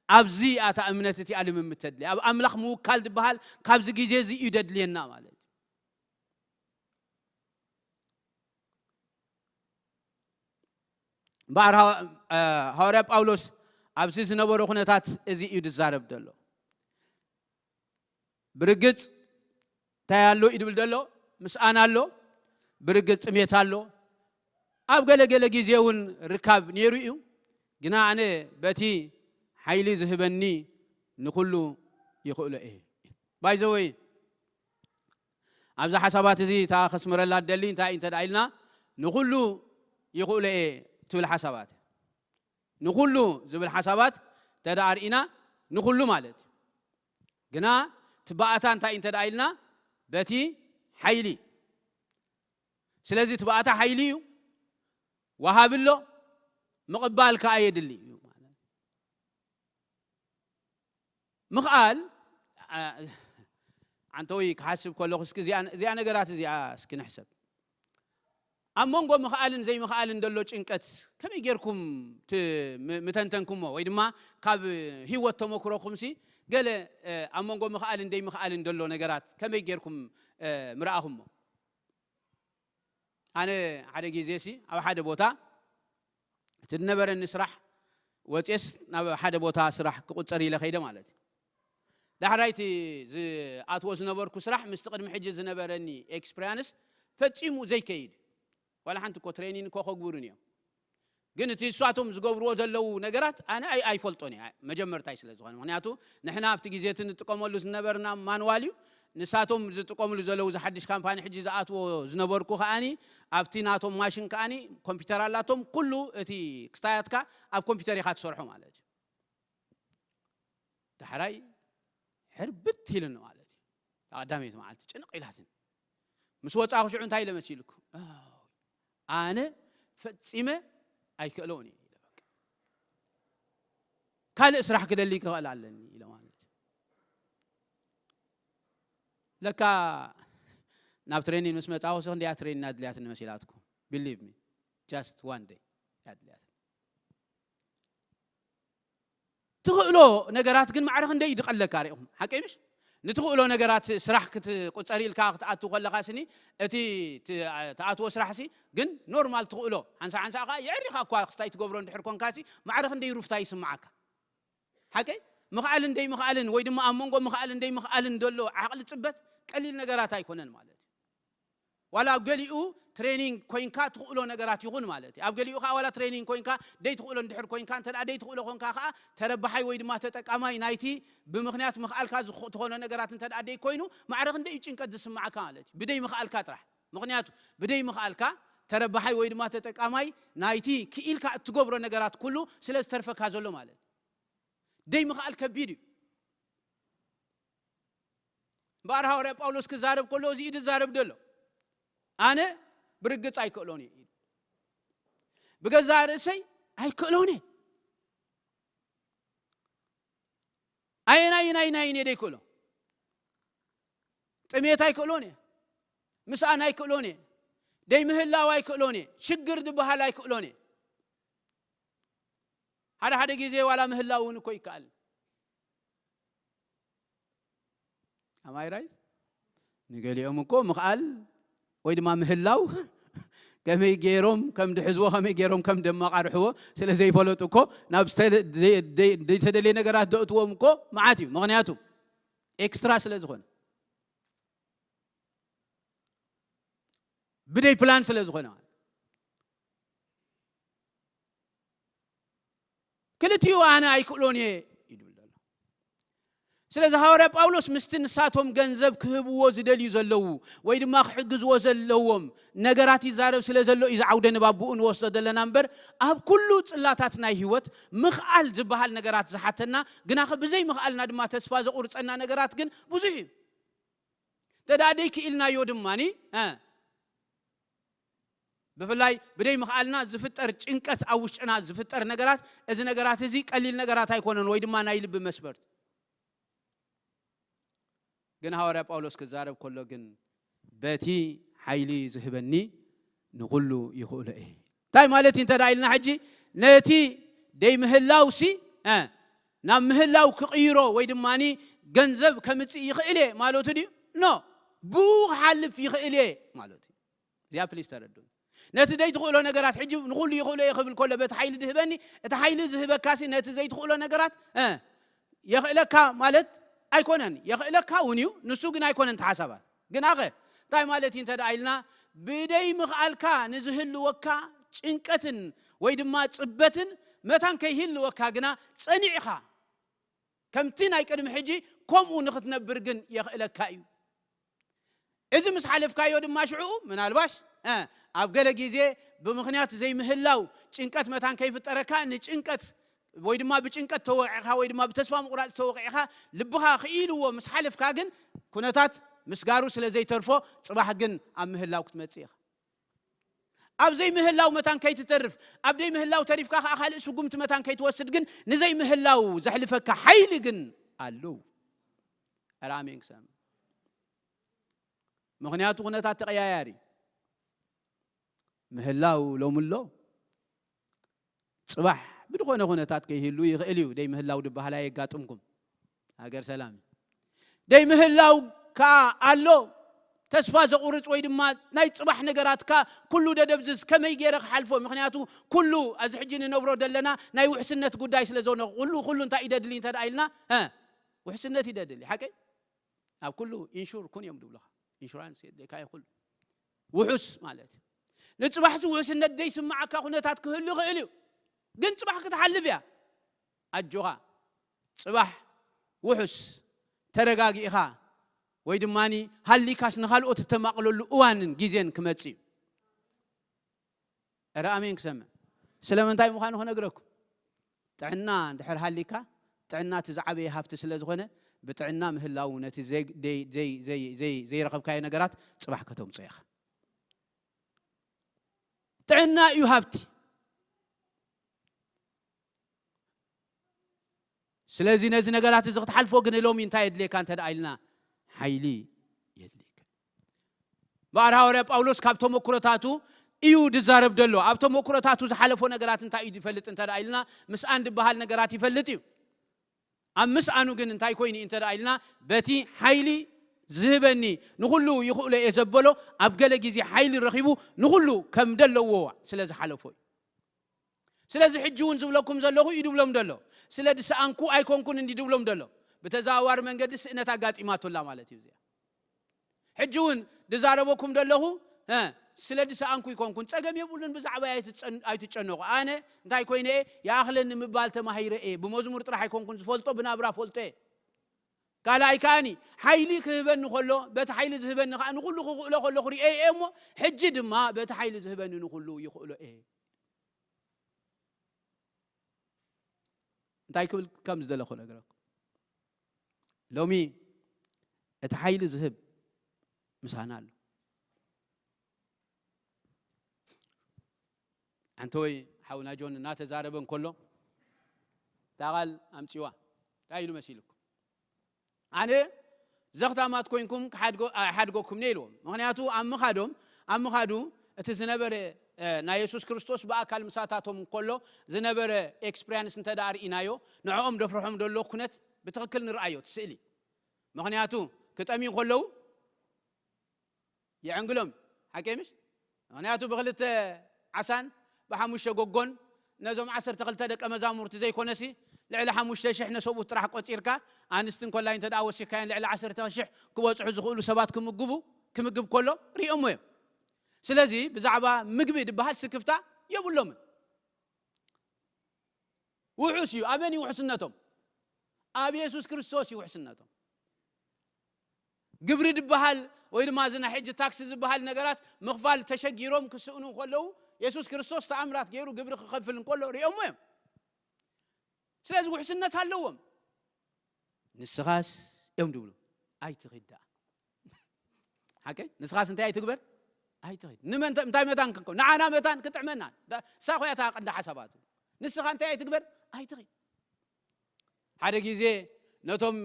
ኣብዚ እያ እታ እምነት እቲኣ ልምምድ ተድልያ። ኣብ ኣምላኽ ምውካል ዝበሃል ካብዚ ግዜ እዚ እዩ ደድልየና ማለት እዩ። እምበኣር ሃዋ-፣ እ፣ ሃዋርያ ጳውሎስ ኣብዚ ዝነበሮ ኩነታት እዚ እዩ ዝዛረብ ዘሎ። ብርግጽ እንታይ ኣሎ እዩ ዝብል ዘሎ? ምስኣን ኣሎ፣ ብርግጽ ጥሜት ኣሎ። ኣብ ገለ ገለ ግዜ እውን ርካብ ነይሩ እዩ። ግና ኣነ በቲ ሓይሊ ዝህበኒ ንኹሉ ይኽእሎ እየ። ባይ ዘ ወይ፣ ኣብዚ ሓሳባት እዚ እታ ከስምረላ ደሊ እንታይ እንተ ደኣ ኢልና፣ ንኹሉ ይኽእሎ እየ ትብል ሓሳባት። ንኹሉ ዝብል ሓሳባት እንተ ደኣ ርኢና፣ ንኹሉ ማለት እዩ። ግና ትባኣታ እንታይ እንተ ደኣ ኢልና፣ በቲ ሓይሊ። ስለዚ ትባኣታ ሓይሊ እዩ፣ ወሃቢ ኣሎ፣ ምቕባል ከኣ የድሊ እዩ ማለት እዩ። ምኽኣል፣ ኣ-፣ ዓንተዊ ክሓስብ ከለኹ እስኪ እዚኣ፣ እዚኣ ነገራት እዚኣ እስኪ ንሕሰብ። ኣብ መንጎ ምኽኣልን ዘይምኽኣልን ዘሎ ጭንቀት ከመይ ጌርኩም ት-፣ ም-፣ ምተንተንኩሞ? ወይ ድማ ካብ ህይወት ተመክሮኹምሲ ገለ፣ እ፣ ኣብ መንጎ ምኽኣልን ዘይምኽኣልን ዘሎ ነገራት ከመይ ጌርኩም፣ እ፣ ምረኣኹሞ? ኣነ ሓደ ግዜሲ ኣብ ሓደ ቦታ እቲ ዝነበረኒ ስራሕ ወፅየስ ናብ ሓደ ቦታ ስራሕ ክቁፀር ኢለ ከይደ ማለት እዩ። ዳሕራይ እቲ ዝኣትዎ ዝነበርኩ ስራሕ ምስቲ ቅድሚ ሕጂ ዝነበረኒ ኤክስፕሪያንስ ፈፂሙ ዘይከይድ፣ ዋላ ሓንቲ እኮ ትሬኒን እኮ ከግብሩን እዮም። ግን እቲ እሳቶም ዝገብርዎ ዘለዉ ነገራት ኣነ ኣይ-፣ ኣይፈልጦን እየ፣ መጀመርታይ ስለ ዝኾነ። ምኽንያቱ ንሕና ኣብቲ ግዜ እቲ ንጥቀመሉ ዝነበርና ማንዋል እዩ፣ ንሳቶም ዝጥቀምሉ ዘለዉ፣ እዚ ሓድሽ ካምፓኒ ሕጂ ዝኣትዎ ዝነበርኩ ከኣኒ፣ ኣብቲ ናቶም ማሽን ከኣኒ ኮምፒውተር ኣላቶም፣ ኩሉ እቲ ክስታያትካ ኣብ ኮምፒውተር ኢኻ ትሰርሖ ማለት እዩ። ዳሕራይ ሕርብት ኢሉኒ ማለት እዩ። ቀዳመይቲ መዓልቲ ጭንቕ ኢላትኒ። ምስ ወጻኹ ሽዑ እንታይ ኢለ መሲልኩ? ኣው፣ ኣነ ፈጺመ ኣይክእለውን እየ ኢለ በቃ። ካልእ ስራሕ ክደሊ ክኽእል ኣለኒ ኢለ ማለት እዩ። ለካ ናብ ትሬኒን ምስ መጻኹ፣ ክንደያ ትሬኒን ኣድልያትኒ መሲላትኩም? Believe me, just one day ኣድልያትኒ። ትኽእሎ ነገራት ግን ማዕረ ክንደይ እዩ ዝቐለካ ርኢኹም? ሓቀይ ምሽ? ንትኽእሎ ነገራት ስራሕ ክትቁጸር ኢልካ ክትኣቱ ከለኻ ስኒ፣ እቲ ት-፣ ትኣትዎ ስራሕ ሲ ግን ኖርማል ትኽእሎ፣ ሓንሳ ሓንሳ ከኣ የዕሪኻ እኳ ክስታይ ትገብሮ እንድሕር ኮንካ ሲ፣ ማዕረ ክንደይ ሩፍታ ይስምዓካ? ሓቀይ? ምኽኣልን ደይምኽኣልን ወይ ድማ ኣብ መንጎ ምኽኣልን ደይምኽኣልን ዘሎ ዓቕሊ ጽበት ቀሊል ነገራት ኣይኮነን ማለት እዩ። ዋላ ኣብ ገሊኡ ትሬኒንግ ኮይንካ ትኽእሎ ነገራት ይኹን ማለት እዩ። ኣብ ገሊኡ ከዓ ዋላ ትሬኒንግ ኮይንካ ደይ ትኽእሎ እንድሕር ኮይንካ፣ እንተ ደኣ ደይ ትኽእሎ ኮንካ ከዓ ተረባሓይ ወይ ድማ ተጠቃማይ ናይቲ ብምኽንያት ምኽኣልካ ዝኾ-፣ ዝኾነ ነገራት እንተ ደኣ ደይ ኮይኑ፣ ማዕረ ክንደይ እዩ ጭንቀት ዝስማዓካ ማለት እዩ። ብደይ ምኽኣልካ ጥራሕ። ምኽንያቱ ብደይ ምኽኣልካ ተረባሓይ ወይ ድማ ተጠቃማይ ናይቲ ክኢልካ እትገብሮ ነገራት ኩሉ ስለ ዝተርፈካ ዘሎ ማለት እዩ። ደይ ምኽኣል ከቢድ እዩ። እምበኣር ሃዋርያ ጳውሎስ ክዛረብ ከሎ እዚ እዩ ዝዛረብ ዘሎ። ኣነ ብርግጽ ኣይክእሎን እየ ኢሉ። ብገዛእ ርእሰይ ኣይክእሎን እየ። ኣየናይ ናይን ኣየናይን እየ ደይክእሎ? ጥሜት ኣይክእሎን እየ። ምስኣን ኣይክእሎን እየ። ደይምህላው ኣይክእሎን እየ። ሽግር ዝበሃል ኣይክእሎን እየ። ሓደ ሓደ ግዜ ዋላ ምህላው እውን እኮ ይከኣል። ኣማይ ራይት? ንገሊኦም እኮ ምኽኣል ወይ ድማ ምህላው ከመይ ገይሮም ከም ድሕዝዎ፣ ከመይ ገይሮም ከም ደማቓርሕዎ ስለ ዘይፈለጡ እኮ ናብ ዝተለ-፣ ደይ-፣ ደይ-፣ ዘይተደልየ ነገራት ዘእትዎም እኮ መዓት እዩ። ምኽንያቱ ኤክስትራ ስለ ዝኾነ፣ ብደይ ፕላን ስለ ዝኾነ ማለት። ክልቲኡ ኣነ ኣይክእሎን እየ ይብል ዘሎ። ስለዚ ሃዋርያ ጳውሎስ ምስቲ ንሳቶም ገንዘብ ክህብዎ ዝደልዩ ዘለዉ ወይ ድማ ክሕግዝዎ ዘለዎም ነገራት ይዛረብ ስለ ዘሎ እዩ፣ እዚ ዓውደ ንባብ ብኡ ንወስዶ ዘለና እምበር፣ ኣብ ኩሉ ጽላታት ናይ ህይወት ምኽኣል ዝበሃል ነገራት ዝሓተና፣ ግናኸ ብዘይ ምኽኣልና ድማ ተስፋ ዘቑርጸና ነገራት ግን ብዙሕ እዩ። እንተ ደኣ ደይክኢልናዮ ድማኒ፣ እ፣ ብፍላይ ብደይ ምኽኣልና ዝፍጠር ጭንቀት፣ ኣብ ውሽጥና ዝፍጠር ነገራት፣ እዚ ነገራት እዚ ቀሊል ነገራት ኣይኮነን፣ ወይ ድማ ናይ ልቢ መስበርት። ግን ሃዋርያ ጳውሎስ ክዛረብ ከሎ ግን በቲ ሓይሊ ዝህበኒ ንኹሉ ይኽእሎ እየ። እንታይ ማለት እዩ እንተ ደኣ ኢልና ሕጂ ነቲ ደይ ምህላው ሲ፣ እ፣ ናብ ምህላው ክቕይሮ ወይ ድማኒ ገንዘብ ከምጽእ ይኽእል እየ ማለቱ ድዩ? ኖ፣ ብኡ ክሓልፍ ይኽእል እየ ማለቱ እዩ። እዚኣ ፕሊስ ተረድኡ። ነቲ ደይ ትኽእሎ ነገራት ሕጂ ንኹሉ ይኽእሎ እየ ክብል ከሎ በቲ ሓይሊ ድህበኒ፣ እቲ ሓይሊ ዝህበካ ሲ ነቲ ዘይትኽእሎ ነገራት፣ እ፣ የኽእለካ ማለት ኣይኮነን። የኽእለካ እውን እዩ፣ ንሱ ግን ኣይኮነን እቲ ሓሳባት። ግን ኣኸ እንታይ ማለት እዩ እንተ ደኣ ኢልና ብደይ ምኽኣልካ ንዝህልወካ ጭንቀትን ወይ ድማ ጽበትን መታን ከይህልወካ ግና ጸኒዕኻ ከምቲ ናይ ቅድሚ ሕጂ ከምኡ ንኽትነብር ግን የኽእለካ እዩ። እዚ ምስ ሓለፍካዮ ድማ ሽዕኡ ምናልባሽ፣ እ፣ ኣብ ገለ ግዜ ብምኽንያት ዘይምህላው ጭንቀት መታን ከይፍጠረካ ንጭንቀት ወይ ድማ ብጭንቀት ተወቂዕካ ወይ ድማ ብተስፋ ምቑራጽ ተወቂዕካ ልብኻ ክኢልዎ ምስ ሓለፍካ ግን ኩነታት ምስጋሩ ስለ ዘይተርፎ ጽባሕ ግን ኣብ ምህላው ክትመጽእ ኢኻ። ኣብ ዘይምህላው መታን ከይትተርፍ፣ ኣብ ዘይምህላው ተሪፍካ ከኣ ካልእ ስጉምቲ መታን ከይትወስድ ግን ንዘይምህላው ዘሕልፈካ ሓይሊ ግን ኣሎ። ኧረ ኣሜን ክሰም። ምኽንያቱ ኩነታት ተቐያያሪ። ምህላው ሎሚ ኣሎ፣ ጽባሕ ብዝኾነ ኩነታት ከይህሉ ይኽእል እዩ። ደይ ምህላው ድበሃል ኣየጋጥምኩም። ሃገር ሰላም እዩ። ደይ ምህላው ከኣ ኣሎ። ተስፋ ዘቑርጽ ወይ ድማ ናይ ጽባሕ ነገራትካ ኩሉ ደደብዝዝ፣ ከመይ ገይረ ክሓልፎ? ምኽንያቱ ኩሉ ኣብዚ ሕጂ ንነብሮ ዘለና ናይ ውሕስነት ጉዳይ ስለ ዝኾነ፣ ኩሉ፣ ኩሉ እንታይ እዩ ደድሊ እንተ ደኣ ኢልና፣ እ፣ ውሕስነት እዩ ደድሊ። ሓቀይ? ኣብ ኩሉ ኢንሹር ኩን እዮም ዝብሉኻ። ኢንሹራንስ የድልየካ እዩ ኩሉ። ውሑስ ማለት እዩ። ንጽባሕሲ ውሕስነት ዘይስምዓካ ኩነታት ክህሉ ይኽእል እዩ። ግን ጽባሕ ክትሓልፍ እያ። ኣጆኻ። ጽባሕ ውሑስ፣ ተረጋጊእኻ፣ ወይ ድማኒ ሃሊካስ ንኻልኦት እተማቕለሉ እዋንን ግዜን ክመጽእ እዩ። ኧረ ኣሜን ክሰምዕ። ስለምንታይ ምዃኑ ክነግረኩም። ጥዕና እንድሕር ሃሊካ፣ ጥዕና እቲ ዝዓበየ ሃብቲ ስለ ዝኾነ፣ ብጥዕና ምህላው ነቲ ዘይ-፣ ደይ-፣ ዘይ-፣ ዘይ-፣ ዘይ-፣ ዘይረኸብካዮ ነገራት ጽባሕ ከተምጾ ኢኻ። ጥዕና እዩ ሃብቲ። ስለዚ ነዚ ነገራት እዚ ክትሓልፎ ግን ሎሚ እንታይ የድልየካ እንተ ደኣ ኢልና፣ ሓይሊ የድልየካ። እምበኣር ሃዋርያ ጳውሎስ ካብ ተመኩሮታቱ እዩ ዝዛረብ ዘሎ። ኣብ ተመኩሮታቱ ዝሓለፎ ነገራት እንታይ እዩ ዝፈልጥ እንተ ደኣ ኢልና፣ ምስኣን ዝበሃል ነገራት ይፈልጥ እዩ። ኣብ ምስኣኑ ግን እንታይ ኮይኑ እዩ እንተ ደኣ ኢልና፣ በቲ ሓይሊ ዝህበኒ ንኹሉ ይኽእሎ እየ ዘበሎ፣ ኣብ ገለ ግዜ ሓይሊ ረኺቡ ንኹሉ ከም ደለዎ ስለ ዝሓለፎ እዩ። ስለዚ ሕጂ እውን ዝብለኩም ዘለኹ እዩ ድብሎም ደሎ። ስለ ድሰኣንኩ ኣይኮንኩን እንዲ ድብሎም ደሎ። ብተዘዋዋሪ መንገዲ ስእነት ኣጋጢማቶላ ማለት እዩ እዚኣ። ሕጂ እውን ድዛረበኩም ደለኹ እ፣ ስለ ድሰኣንኩ ይኮንኩን፣ ጸገም የብሉን፣ ብዛዕባ ኣይትጨን-፣ ኣይትጨነቑ። ኣነ እንታይ ኮይነ እየ? ይኣኽለኒ ምባል ተማሂረ እየ። ብመዝሙር ጥራሕ ኣይኮንኩን ዝፈልጦ፣ ብናብራ ፈልጦ እየ። ካልኣይ ከኣኒ፣ ሓይሊ ክህበኒ ከሎ፣ በቲ ሓይሊ ዝህበኒ ከኣ ንኹሉ ክኽእሎ ከሎ ክርእዮ እየ እሞ፣ ሕጂ ድማ በቲ ሓይሊ ዝህበኒ ንኹሉ ይኽእሎ እየ። እንታይ ክብል ከም ዝደለኹ ነገረኩም። ሎሚ እቲ ሓይሊ ዝህብ ምሳና ኣሎ። ኣንተ ወይ ሓውና ጆን እናተዛረበ እንከሎ፣ እታ ቃል ኣምጺዋ። እንታይ ኢሉ መሲልኩም? ኣነ ዘኽታማት ኮይንኩም ክሓድጎ-፣ ኣይሓድገኩምን እየ ኢልዎም። ምኽንያቱ ኣብ ምኻዶም፣ ኣብ ምኻዱ እቲ ዝነበረ፣ እ፣ ናይ የሱስ ክርስቶስ ብኣካል ምሳታቶም እንከሎ ዝነበረ ኤክስፕሪያንስ እንተ ደኣ ርኢናዮ፣ ንዕኦም ደፍርሖም ደሎ ኩነት ብትኽክል ንርኣዮ፣ እቲ ስእሊ። ምኽንያቱ ክጠምዩ ከለዉ የዕንግሎም። ሓቂ ምሽ? ምኽንያቱ ብክልተ ዓሳን ብሓሙሽተ ጎጎን ነዞም ዓሰርተ ክልተ ደቀ መዛሙርቲ ዘይኮነሲ፣ ልዕሊ ሓሙሽተ ሽሕ ነሰብኡት ጥራሕ ቆጺርካ፣ ኣንስቲ እንኮላይ እንተ ደኣ ወሲኽካየን ልዕሊ ዓሰርተ ሽሕ ክበጽሑ ዝኽእሉ ሰባት ክምግቡ፣ ክምግብ ከሎ ሪኦሞ እዮም። ስለዚ ብዛዕባ ምግቢ ዝበሃል ስክፍታ የብሎምን። ውሑስ እዩ። ኣበን እዩ ውሕስነቶም? ኣብ የሱስ ክርስቶስ እዩ ውሕስነቶም። ግብሪ ዝበሃል ወይ ድማ እዚ ናይ ሕጂ ታክሲ ዝበሃል ነገራት ምኽፋል ተሸጊሮም ክስእኑ ከለዉ፣ የሱስ ክርስቶስ ተኣምራት ገይሩ ግብሪ ክኸፍል እንከሎ ሪኦሞ እዮም። ስለዚ ውሕስነት ኣለዎም። ንስኻስ እዮም ድብሉ፣ ኣይትኺድ ደኣ። ሓቀይ? ንስኻስ እንታይ ኣይትግበር? ኣይትኺድ። ንመን ተ-፣ እንታይ መታን ክንከው? ንዓና መታን ክጥዕመና። ዳ-፣ እሳ ኾያ እታ ቀንዲ ሓሳባቱ። ንስኻ እንታይ ኣይትግበር? ኣይትኺድ። ሓደ ግዜ ነቶም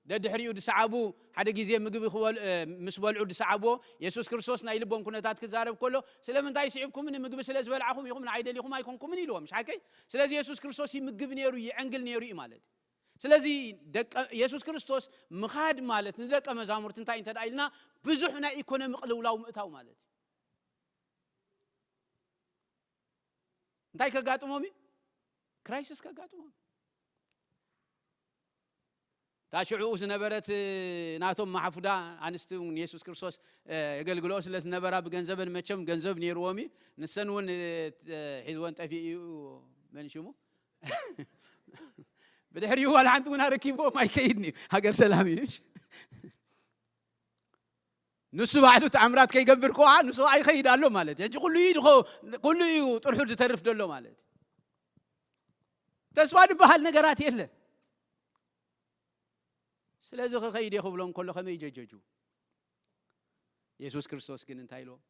ደድሕሪኡ ዝሰዓቡ፣ ሓደ ግዜ ምግቢ ክበል-፣ እ፣ ምስ በልዑ ዝሰዓብዎ፣ የሱስ ክርስቶስ ናይ ልቦም ኩነታት ክዛረብ ከሎ፣ "ስለምንታይ ስዒብኩምኒ? ምግቢ ስለ ዝበልዓኹም ኢኹም፣ ንዓይ ደሊኹም ኣይኮንኩምን" ኢልዎም። ምሽ ሓቀይ? ስለዚ የሱስ ክርስቶስ ይምግብ ነይሩ፣ ይዕንግል ነይሩ እዩ ማለት እዩ። ስለዚ ደቀ-፣ የሱስ ክርስቶስ ምኻድ ማለት ንደቀ መዛሙርቲ እንታይ እንተ ደኣ ኢልና፣ ብዙሕ ናይ ኢኮኖሚ ቅልውላው ምእታው ማለት እዩ። እንታይ ከጋጥሞም እዩ? ክራይሲስ ከጋጥሞም እዩ። እታ ሽዕኡ ዝነበረት ናቶም መሓፉዳ ኣንስቲ እውን የሱስ ክርስቶስ፣ እ፣ የገልግልኦ ስለ ዝነበራ ብገንዘበን መቸም ገንዘብ ነይርዎም እዩ። ንሰን እውን፣ እ፣ ሒዝወን ጠፊኡ እዩ። መን ሽሙ? ብድሕሪኡ ዋላ ሓንቲ እውን ኣረኪብዎም ኣይከይድን እዩ። ሃገር ሰላም እዩ። ንሱ ባዕሉ ተኣምራት ከይገብር ከዋ ንሱ ኣይኸይድ ኣሎ ማለት እዩ። ሕጂ ኩሉ እዩ ድኸ-፣ ኩሉ እዩ ጥርሑ ዝተርፍ ዘሎ ማለት እዩ። ተስፋ ዝበሃል ነገራት የለን። ስለዚ ክኸይድ እየ ክብሎም ከሎ ከመይ ጀጀጁ? የሱስ ክርስቶስ ግን እንታይ ኢልዎም?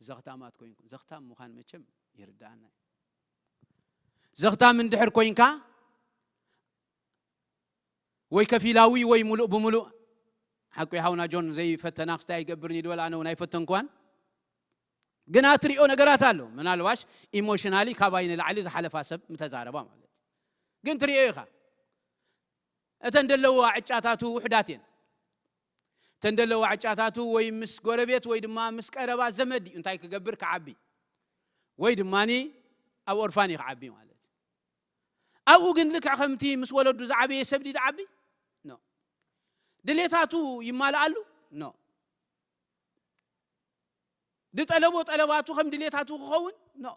ዘኽታማት ኮይንኩም፣ ዘኽታም ምዃን መቸም ይርድኣና እዩ። ዘኽታም እንድሕር ኮይንካ ወይ ከፊላዊ ወይ ሙሉእ ብሙሉእ፣ ሓቁ ሓውና ጆን ዘይፈተና ክስታይ ኣይገብርን እዩ ድበል፣ ኣነ እውን ኣይፈተንኳን። ግን ኣትሪኦ ነገራት ኣሎ። ምናልባሽ ኢሞሽናሊ ካባይ ንላዕሊ ዝሓለፋ ሰብ ምተዛረባ ማለት እዩ። ግን ትሪኦ ኢኻ። እተን ደለዋ ዕጫታቱ ውሕዳት እየን። እተን ደለዋ ዕጫታቱ ወይ ምስ ጎረቤት ወይ ድማ ምስ ቀረባ ዘመድ እዩ እንታይ ክገብር ክዓቢ። ወይ ድማኒ ኣብ ኦርፋን እዩ ክዓቢ ማለት እዩ። ኣብኡ ግን ልክዕ ከምቲ ምስ ወለዱ ዝዓበየ ሰብ ድዩ ዝዓቢ? ኖ። ድሌታቱ ይማልኣሉ? ኖ። ዝጠለቦ ጠለባቱ ከም ድሌታቱ ክኸውን? ኖ።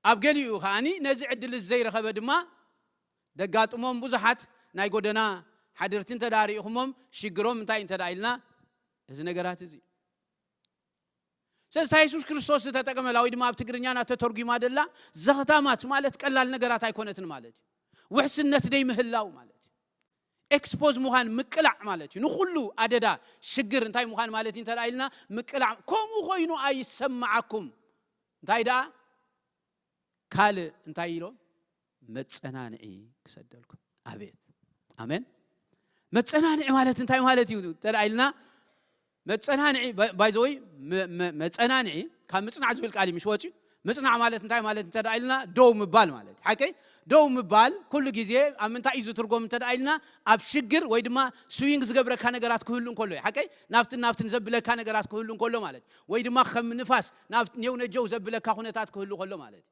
ኣብ ገሊኡ ከኣኒ ነዚ ዕድል እዚ ዘይረኸበ ድማ ደጋጥሞም ብዙሓት ናይ ጎደና ሓደርቲ እንተ ደኣ ርኢኹሞም ሽግሮም እንታይ እንተ ደኣ ኢልና እዚ ነገራት እዚ። ስለዚ እታ የሱስ ክርስቶስ ዝተጠቀመላ ወይ ድማ ኣብ ትግርኛና ተተርጉማ ደላ ዘኽታማት ማለት ቀላል ነገራት ኣይኮነትን ማለት እዩ። ውሕስነት ዘይምህላው ማለት እዩ። ኤክስፖዝ ምዃን ምቅላዕ ማለት እዩ። ንኹሉ ኣደዳ ሽግር እንታይ ምዃን ማለት እዩ እንተ ደኣ ኢልና ምቅላዕ። ከምኡ ኮይኑ ኣይሰማዓኩም። እንታይ ደኣ ካልእ እንታይ ኢሎም? መጸናንዒ ክሰደልኩም። ኣቤት። ኣሜን። መጸናንዒ ማለት እንታይ ማለት እዩ? እንተ ደኣ ኢልና መጸናንዒ፣ ባ-፣ ባይ ዘ ወይ፣ መ-፣ መ-፣ መጸናንዒ ካብ ምጽናዕ ዝብል ቃል እዩ ምሽ ወጺኡ። ምጽናዕ ማለት እንታይ ማለት እንተ ደኣ ኢልና ደው ምባል ማለት እዩ። ሓቀይ? ደው ምባል ኩሉ ግዜ ኣብ ምንታይ እዩ ዝትርጎም እንተ ደኣ ኢልና ኣብ ሽግር ወይ ድማ ስዊንግ ዝገብረካ ነገራት ክህሉ እንከሎ እዩ። ሓቀይ? ናብትን ናብትን ዘብለካ ነገራት ክህሉ እንከሎ ማለት እዩ። ወይ ድማ ከም ንፋስ ናብ ኔው ነጀው ዘብለካ ኩነታት ክህሉ ከሎ ማለት እዩ።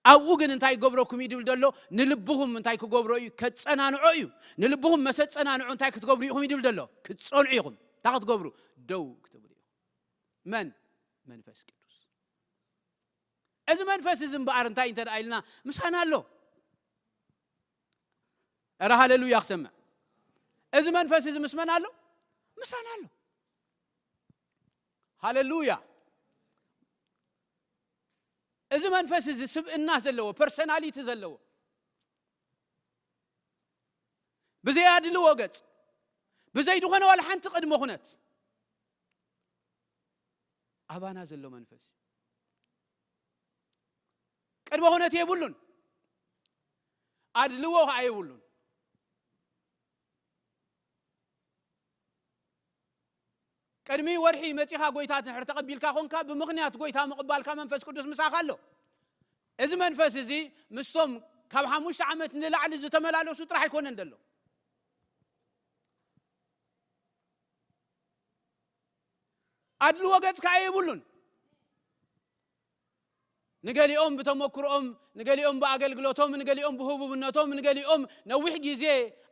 ኣብኡ ግን እንታይ ይገብረኩም እዩ ድብል ዘሎ? ንልብኹም እንታይ ክገብሮ እዩ? ከጸናንዖ እዩ። ንልብኹም መሰ ጸናንዖ እንታይ ክትገብሩ ኢኹም እዩ ድብል ዘሎ? ክትጸንዑ ኢኹም። እንታይ ክትገብሩ? ደው ክትብሉ ኢኹም። መን? መንፈስ ቅዱስ። እዚ መንፈስ እዚ እምበኣር እንታይ እንተ ደኣ ኢልና፣ ምሳና ኣሎ። ኧረ ሃሌሉያ ክሰምዕ። እዚ መንፈስ እዚ ምስ መን ኣሎ? ምሳና ኣሎ። ሃሌሉያ። እዚ መንፈስ እዚ ስብእና ዘለዎ፣ ፐርሰናሊቲ ዘለዎ፣ ብዘይ ኣድልዎ ገጽ፣ ብዘይ ዝኾነ ዋላ ሓንቲ ቅድመ ኩነት ኣባና ዘሎ መንፈስ እዩ። ቅድመ ኩነት የብሉን፣ ኣድልዎ ኸዓ የብሉን። ቅድሚ ወርሒ መጺኻ ጎይታ እንድሕር ተቐቢልካ ኾንካ፣ ብምኽንያት ጎይታ ምቕባልካ መንፈስ ቅዱስ ምሳኻ ኣሎ። እዚ መንፈስ እዚ ምስቶም ካብ ሓሙሽተ ዓመት ንላዕሊ ዝተመላለሱ ጥራሕ ኣይኮነን ዘሎ። ኣድልዎ ገጽ ከኣ የብሉን። ንገሊኦም ብተመክሮኦም፣ ንገሊኦም ብኣገልግሎቶም፣ ንገሊኦም ብህቡብነቶም፣ ንገሊኦም ነዊሕ ግዜ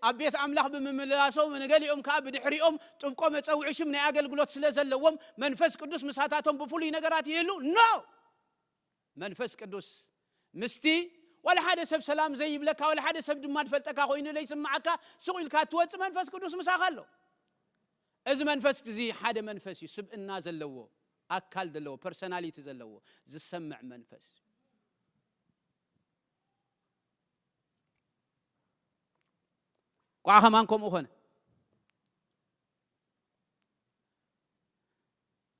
ኣብ ቤት ኣምላኽ ብምምልላሶም፣ ንገሊኦም ከኣ ብድሕሪኦም ጥብቆ መጸውዒ ሽም ናይ ኣገልግሎት ስለ ዘለዎም መንፈስ ቅዱስ ምሳታቶም ብፍሉይ ነገራት ይህሉ። ኖ! መንፈስ ቅዱስ ምስቲ ዋላ ሓደ ሰብ ሰላም ዘይብለካ፣ ዋላ ሓደ ሰብ ድማ ዝፈልጠካ ኮይኑ ዘይስምዓካ፣ ስቕ ኢልካ እትወጽእ መንፈስ ቅዱስ ምሳኻ ኣሎ። እዚ መንፈስ እዚ ሓደ መንፈስ እዩ፣ ስብእና ዘለዎ፣ ኣካል ዘለዎ፣ ፐርሰናሊቲ ዘለዎ፣ ዝሰምዕ መንፈስ። ቋዕ ከማን ከምኡ ኾነ።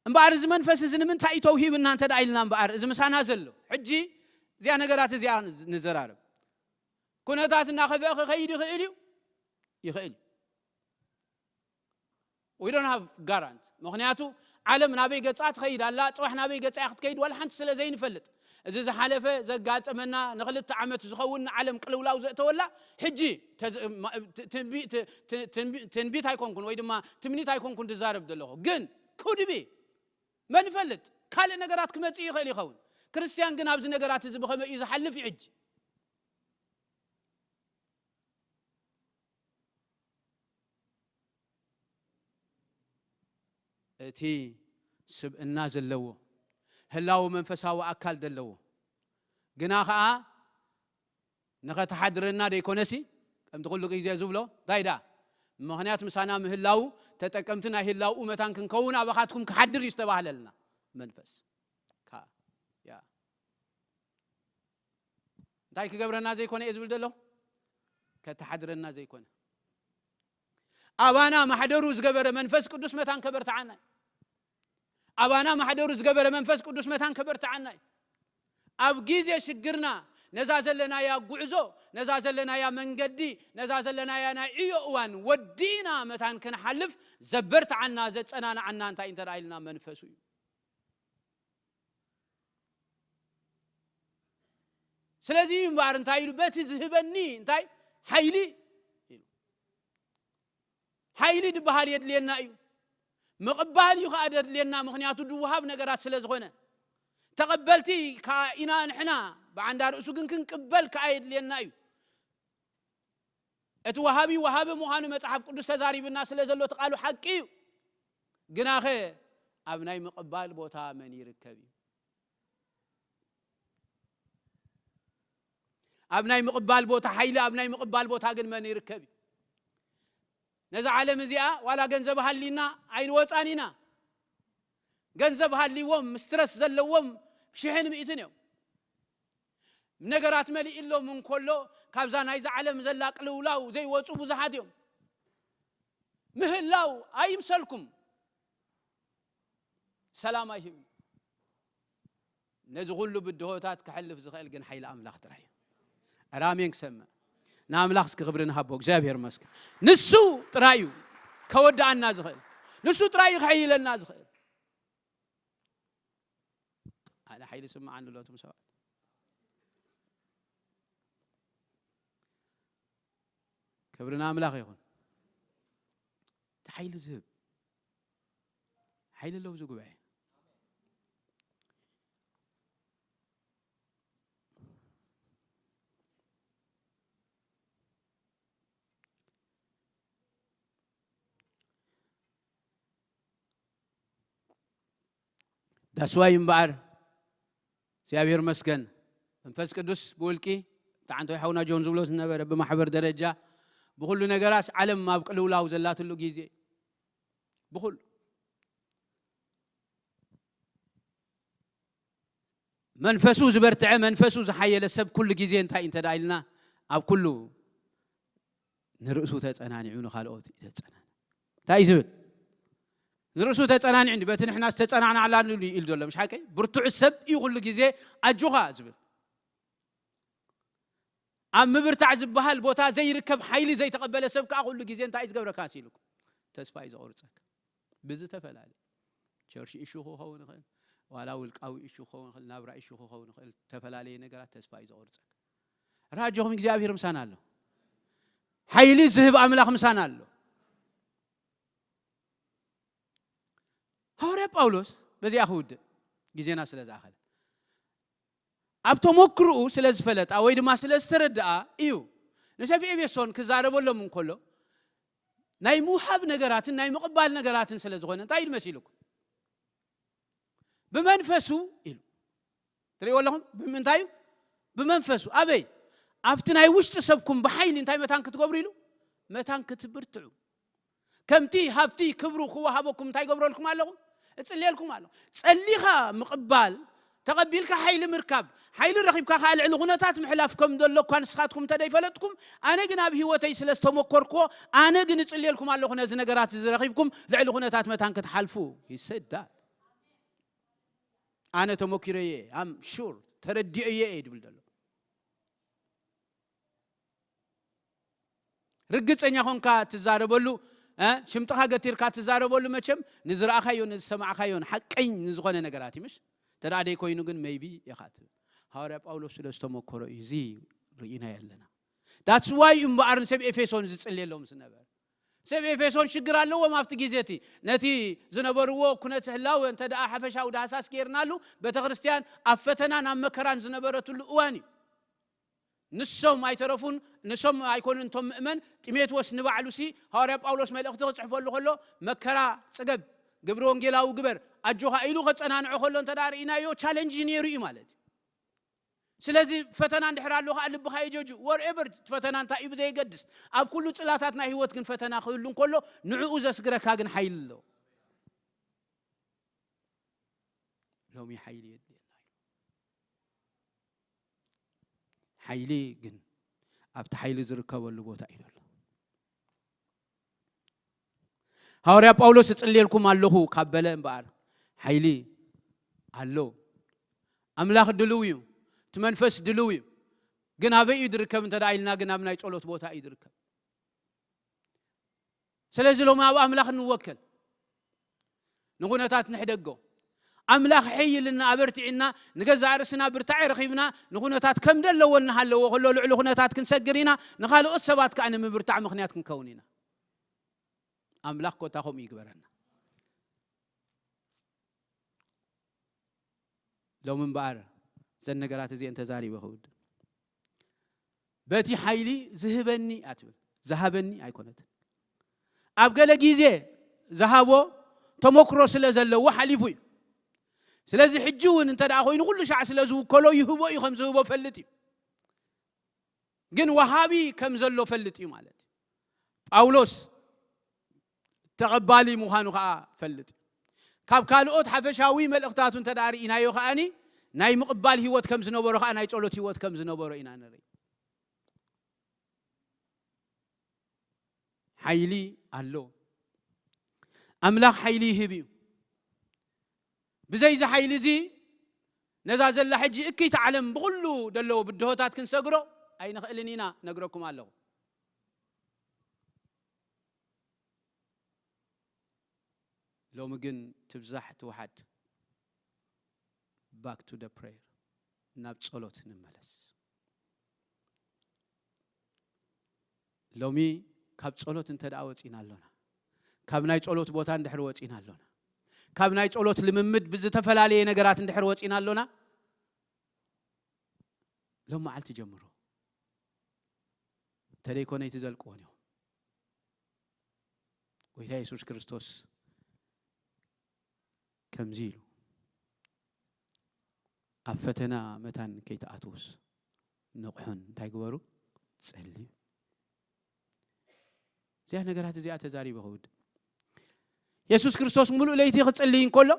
እምበኣር እዚ መንፈስ እዚ ንምንታይ እዩ ተውሂብና እንተ ደኣ ኢልና፣ እምበኣር እዚ ምሳና ዘሎ፣ ሕጂ እዚኣ ነገራት እዚኣ ንዘራረብ። ኩነታት እናኸፍአ ክኸይድ ይኽእል እዩ፣ ይኽእል እዩ። We don't have guarantee። ምኽንያቱ ዓለም ናበይ ገጻ ትኸይድ ኣላ፣ ጽባሕ ናበይ ገጻ እያ ክትከይድ ዋላ ሓንቲ ስለ ዘይንፈልጥ፣ እዚ ዝሓለፈ ዘጋጠመና ንኽልተ ዓመት ዝኸውን ንዓለም ቅልውላው ዘእተወላ፣ ሕጂ ተዝ-፣ ማ-፣ ት-፣ ትንቢ-፣ ት-፣ ት-፣ ትንቢ-፣ ትንቢት ኣይኮንኩን ወይ ድማ ትምኒት ኣይኮንኩን ዝዛረብ ዘለኹ፣ ግን ኩድቢ መን ይፈልጥ፣ ካልእ ነገራት ክመጽእ ይኽእል ይኸውን። ክርስትያን ግን ኣብዚ ነገራት እዚ ብኸመይ እዩ ዝሓልፍ እዩ ሕጂ? እቲ ስብእና ዘለዎ ህላው መንፈሳዊ ኣካል ዘለዎ ግና ኸኣ ንኸተሓድረና ደይኮነሲ፣ ከምቲ ኩሉ ግዜ ዝብሎ እንታይ ደኣ፣ ምኽንያት ምሳና ምህላው ተጠቀምቲ ናይ ህላውኡ መታን ክንከውን ኣባኻትኩም ክሓድር እዩ ዝተባህለልና መንፈስ። ከኣ ያ እንታይ ክገብረና ዘይኮነ እየ ዝብል ዘለኹ? ከተሓድረና ዘይኮነ። ኣባና ማሕደሩ ዝገበረ መንፈስ ቅዱስ መታን ከበርትዓና እዩ። ኣባና ማሕደሩ ዝገበረ መንፈስ ቅዱስ መታን ከበርትዓና እዩ። ኣብ ግዜ ሽግርና ነዛ ዘለናያ ጉዕዞ፣ ነዛ ዘለናያ መንገዲ፣ ነዛ ዘለናያ ናይ ዕዮ እዋን ወዲእና መታን ክንሓልፍ ዘበርትዓና፣ ዘጸናንዓና እንታይ እንተ ደኣ ኢልና መንፈሱ እዩ። ስለዚ እዩ እምበኣር እንታይ ኢሉ፣ በቲ ዝህበኒ እንታይ ሓይሊ ኢሉ። ሓይሊ ዝበሃል የድልየና እዩ። ምቕባል እዩ ከኣ ዘድልየና፣ ምኽንያቱ ዝወሃብ ነገራት ስለ ዝኾነ። ተቐበልቲ ከኣ ኢና ንሕና፣ ብዓንዳ ርእሱ ግን ክንቅበል ከኣ የድልየና እዩ። እቲ ወሃቢ ወሃቢ ምዃኑ መጽሓፍ ቅዱስ ተዛሪብና ስለ ዘሎ እቲ ቃሉ ሓቂ እዩ። ግናኸ ኣብ ናይ ምቕባል ቦታ መን ይርከብ እዩ? ኣብ ናይ ምቕባል ቦታ ሓይሊ፣ ኣብ ናይ ምቕባል ቦታ ግን መን ይርከብ እዩ? ነዛ ዓለም እዚኣ ዋላ ገንዘብ ሃሊና ኣይንወጻን ኢና። ገንዘብ ሃሊዎም ስትረስ ዘለዎም ሽሕን ምእትን እዮም። ነገራት መሊእሎም እንከሎ ካብዛ ናይዛ ዓለም ዘላ ቅልውላው ዘይወጹ ብዙሓት እዮም። ምህላው ኣይምሰልኩም፣ ሰላም ኣይህብን። ነዚ ኩሉ ብድሆታት ክሕልፍ ዝኽእል ግን ሓይሊ ኣምላኽ ጥራይ እዩ። ኧረ ኣሜን ክሰምዕ። ንኣምላኽ እስኪ ክብሪ ንሃቦ። እግዚኣብሔር ይመስገን። ንሱ ጥራይ እዩ ከወድኣና ዝኽእል። ንሱ ጥራይ እዩ ከሕይለና ዝኽእል። ኣነ ሓይሊ ስምዓኒ ኣሎ እቶም ሰባት። ክብሪ ንኣምላኽ ይኹን። እቲ ሓይሊ ዝህብ ሓይሊ ኣለዎ እዚ ጉባኤ። That's why እምበኣር እግዚኣብሔር መስገን መንፈስ ቅዱስ ብውልቂ፣ እቲ ዓንተዊ ሓውና ጆን ዝብሎ ዝነበረ፣ ብማሕበር ደረጃ ብኩሉ ነገራት ዓለም ኣብ ቅልውላው ዘላትሉ ግዜ፣ ብኩሉ መንፈሱ ዝበርትዐ፣ መንፈሱ ዝሓየለ ሰብ ኩሉ ግዜ እንታይ እንተ ደኣ ኢልና፣ ኣብ ኩሉ ንርእሱ ተጸናኒዑ ንኻልኦት እዩ ተጸናኒ። እንታይ እዩ ዝብል? ንርእሱ ተጸናኒዑ እንዲ፣ በቲ ንሕና ዝተጸናናዕላሉ ኢሉ ዘሎ፣ ምሽ ሓቀይ? ብርቱዕ ሰብ እዩ ኩሉ ግዜ ኣጆኻ ዝብል። ኣብ ምብርታዕ ዝበሃል ቦታ ዘይርከብ ሓይሊ ዘይተቐበለ ሰብ ከኣ ኩሉ ግዜ እንታይ እዩ ዝገብረካ ሲልኩም? ተስፋ እዩ ዘቑርጸካ። ብዝተፈላለየ ቸርች ኢሹ ክኸውን ይኽእል፣ ዋላ ውልቃዊ ኢሹ ክኸውን ይኽእል፣ ናብራ ኢሹ ክኸውን ይኽእል፣ ዝተፈላለየ ነገራት ተስፋ እዩ ዘቑርጸካ። ራጆኹም እግዚኣብሔር ምሳና ኣሎ። ሓይሊ ዝህብ ኣምላኽ ምሳና ኣሎ። ሃዋርያ ጳውሎስ በዚኣ ክውድእ ግዜና ስለ ዝኣኸለ፣ ኣብ ተመክርኡ ስለ ዝፈለጣ ወይ ድማ ስለ ዝተረድኣ እዩ ንሰብ ኤፌሶን ክዛረበሎም እንከሎ፣ ናይ ምውሃብ ነገራትን ናይ ምቕባል ነገራትን ስለ ዝኾነ እንታይ ኢሉ መሲልኩም? ብመንፈሱ ኢሉ። ትርእይዎ ኣለኹም? ብምንታይ እዩ? ብመንፈሱ። ኣበይ? ኣብቲ ናይ ውሽጢ ሰብኩም ብሓይሊ እንታይ መታን ክትገብሩ ኢሉ? መታን ክትብርትዑ። ከምቲ ሃብቲ ክብሩ ክወሃበኩም እንታይ ገብረልኩም ኣለኹ? እጽልየልኩም ኣለኹ። ጸሊኻ ምቕባል፣ ተቐቢልካ ሓይሊ ምርካብ፣ ሓይሊ ረኺብካ ከኣ ልዕሊ ኩነታት ምሕላፍ ከም ዘሎ እኳ ንስኻትኩም እንተ ደይፈለጥኩም፣ ኣነ ግን ኣብ ህይወተይ ስለ ዝተመኮርክዎ፣ ኣነ ግን እጽልየልኩም ኣለኹ ነዚ ነገራት እዚ ረኺብኩም ልዕሊ ኩነታት መታን ክትሓልፉ ይሰዳት። ኣነ ተመኪረየ፣ ኣም ሹር፣ ተረዲኦየ እየ ድብል ዘሎ። ርግጸኛ ኾንካ ትዛረበሉ፣ እ፣ ሽምጥኻ ገቲርካ ትዛረበሉ፣ መቸም ንዝረኣኻዮ፣ ንዝሰማዕካዮን ሓቀኝ ንዝኾነ ነገራት እዩ፣ ምሽ? እንተ ደኣ ደይኮይኑ ግን ሜይቢ ኢኻ ትብል። ሃዋርያ ጳውሎስ ስለ ዝተመኮሮ እዩ፣ እዚ ርኢናዮ ኣለና። That's why እምበኣር ንሰብ ኤፌሶን ዝጽልየሎም ዝነበረ። ሰብ ኤፌሶን ሽግር ኣለዎም ኣብቲ ግዜ እቲ። ነቲ ዝነበርዎ ኩነት ህላወ እንተ ደኣ ሓፈሻዊ ዳህሳስ ጌርናሉ፣ ቤተ ክርስቲያን ኣብ ፈተናን ኣብ መከራን ዝነበረትሉ እዋን እዩ። ንሶም ኣይተረፉን፣ ንሶም ኣይኮኑን እቶም ምእመን። ጢሞቴዎስ ንባዕሉሲ ሃዋርያ ጳውሎስ መልእኽቲ ክጽሕፈሉ ከሎ፣ መከራ ጽገብ፣ ግብሪ ወንጌላዊ ግበር፣ ኣጆኻ ኢሉ ከጸናንዖ ከሎ እንተ ደኣ ርኢናዮ፣ ቻለንጅ ነይሩ እዩ ማለት እዩ። ስለዚ ፈተና እንድሕር ኣሎ ከኣ ልብኻ የጀጁ። ወርኤቨር ፈተና እንታይ እዩ ብዘየገድስ፣ ኣብ ኩሉ ጽላታት ናይ ህይወት ግን ፈተና ክህሉ እንከሎ፣ ንዕኡ ዘስግረካ ግን ሓይሊ ኣለዎ። ሎሚ ሓይሊ የድልየና እዩ። ሓይሊ ግን ኣብቲ ሓይሊ ዝርከበሉ ቦታ እዩ ዘሎ። ሃዋርያ ጳውሎስ እጽልየልኩም ኣለኹ ካብ በለ እምበኣር፣ ሓይሊ ኣሎ። ኣምላኽ ድልው እዩ። እቲ መንፈስ ድልው እዩ። ግን ኣበይ እዩ ዝርከብ እንተ ደኣ ኢልና፣ ግን ኣብ ናይ ጸሎት ቦታ እዩ ዝርከብ። ስለዚ ሎሚ ኣብ ኣምላኽ ንወከል። ንኹነታት ንሕደጎ። ኣምላኽ ሕይልና፣ ኣበርቲዕና፣ ንገዛእ ርእስና ብርታዐ ረኺብና፣ ንኹነታት ከም ደለዎ እናሃለዎ ከሎ፣ ልዕሊ ኩነታት ክንሰግር ኢና፣ ንኻልኦት ሰባት ከኣ ንምብርታዕ ምኽንያት ክንከውን ኢና። ኣምላኽ ኮታ ከምኡ ይግበረና። ሎሚ እምበኣር እዘን ነገራት እዚአን ተዛሪበ ክውድ። በቲ ሓይሊ ዝህበኒ ኣትብል፣ ዝሃበኒ ኣይኮነትን። ኣብ ገለ ግዜ ዝሃቦ ተመክሮ ስለ ዘለዎ ሓሊፉ እዩ። ስለዚ ሕጂ እውን እንተ ደኣ ኮይኑ ኩሉ ሻዕ ስለ ዝውከሎ ይህቦ እዩ፣ ከም ዝህቦ ፈልጥ እዩ። ግን ወሃቢ ከም ዘሎ ፈልጥ እዩ ማለት እዩ። ጳውሎስ ተቐባሊ ምዃኑ ከኣ ፈልጥ እዩ። ካብ ካልኦት ሓፈሻዊ መልእኽታቱ እንተ ደኣ ርኢናዮ ከኣኒ፣ ናይ ምቕባል ህይወት ከም ዝነበሮ ከኣ ናይ ጸሎት ህይወት ከም ዝነበሮ ኢና ንርኢ። ሓይሊ ኣሎ። ኣምላኽ ሓይሊ ይህብ እዩ። ብዘይ እዚ ሓይሊ እዚ ነዛ ዘላ ሕጂ እክይቲ ዓለም ብኹሉ ደለዎ ብድሆታት ክንሰግሮ ኣይንኽእልን ኢና፣ ነግረኩም ኣለኹ። ሎሚ ግን ትብዛሕ ትውሓድ፣ back to the prayer፣ ናብ ጸሎት ንመለስ። ሎሚ ካብ ጸሎት እንተ ደኣ ወጺና ኣሎና፣ ካብ ናይ ጸሎት ቦታ እንድሕር ወጺና ኣሎና፣ ካብ ናይ ጸሎት ልምምድ ብዝተፈላለየ ነገራት እንድሕር ወጺና ኣሎና፣ ሎም መዓልቲ ጀምሮ። እንተደይኮነ ኣይትዘልቅዎን ኢኹም። ጎይታ የሱስ ክርስቶስ ከምዚ ኢሉ፣ ኣብ ፈተና መታን ከይትኣትዉስ ንቕሑን እንታይ ግበሩ? ጸልዩ። እዚኣ ነገራት እዚኣ ተዛሪበ ክውድ የሱስ ክርስቶስ ምሉእ ለይቲ ክጽልይ እንከሎ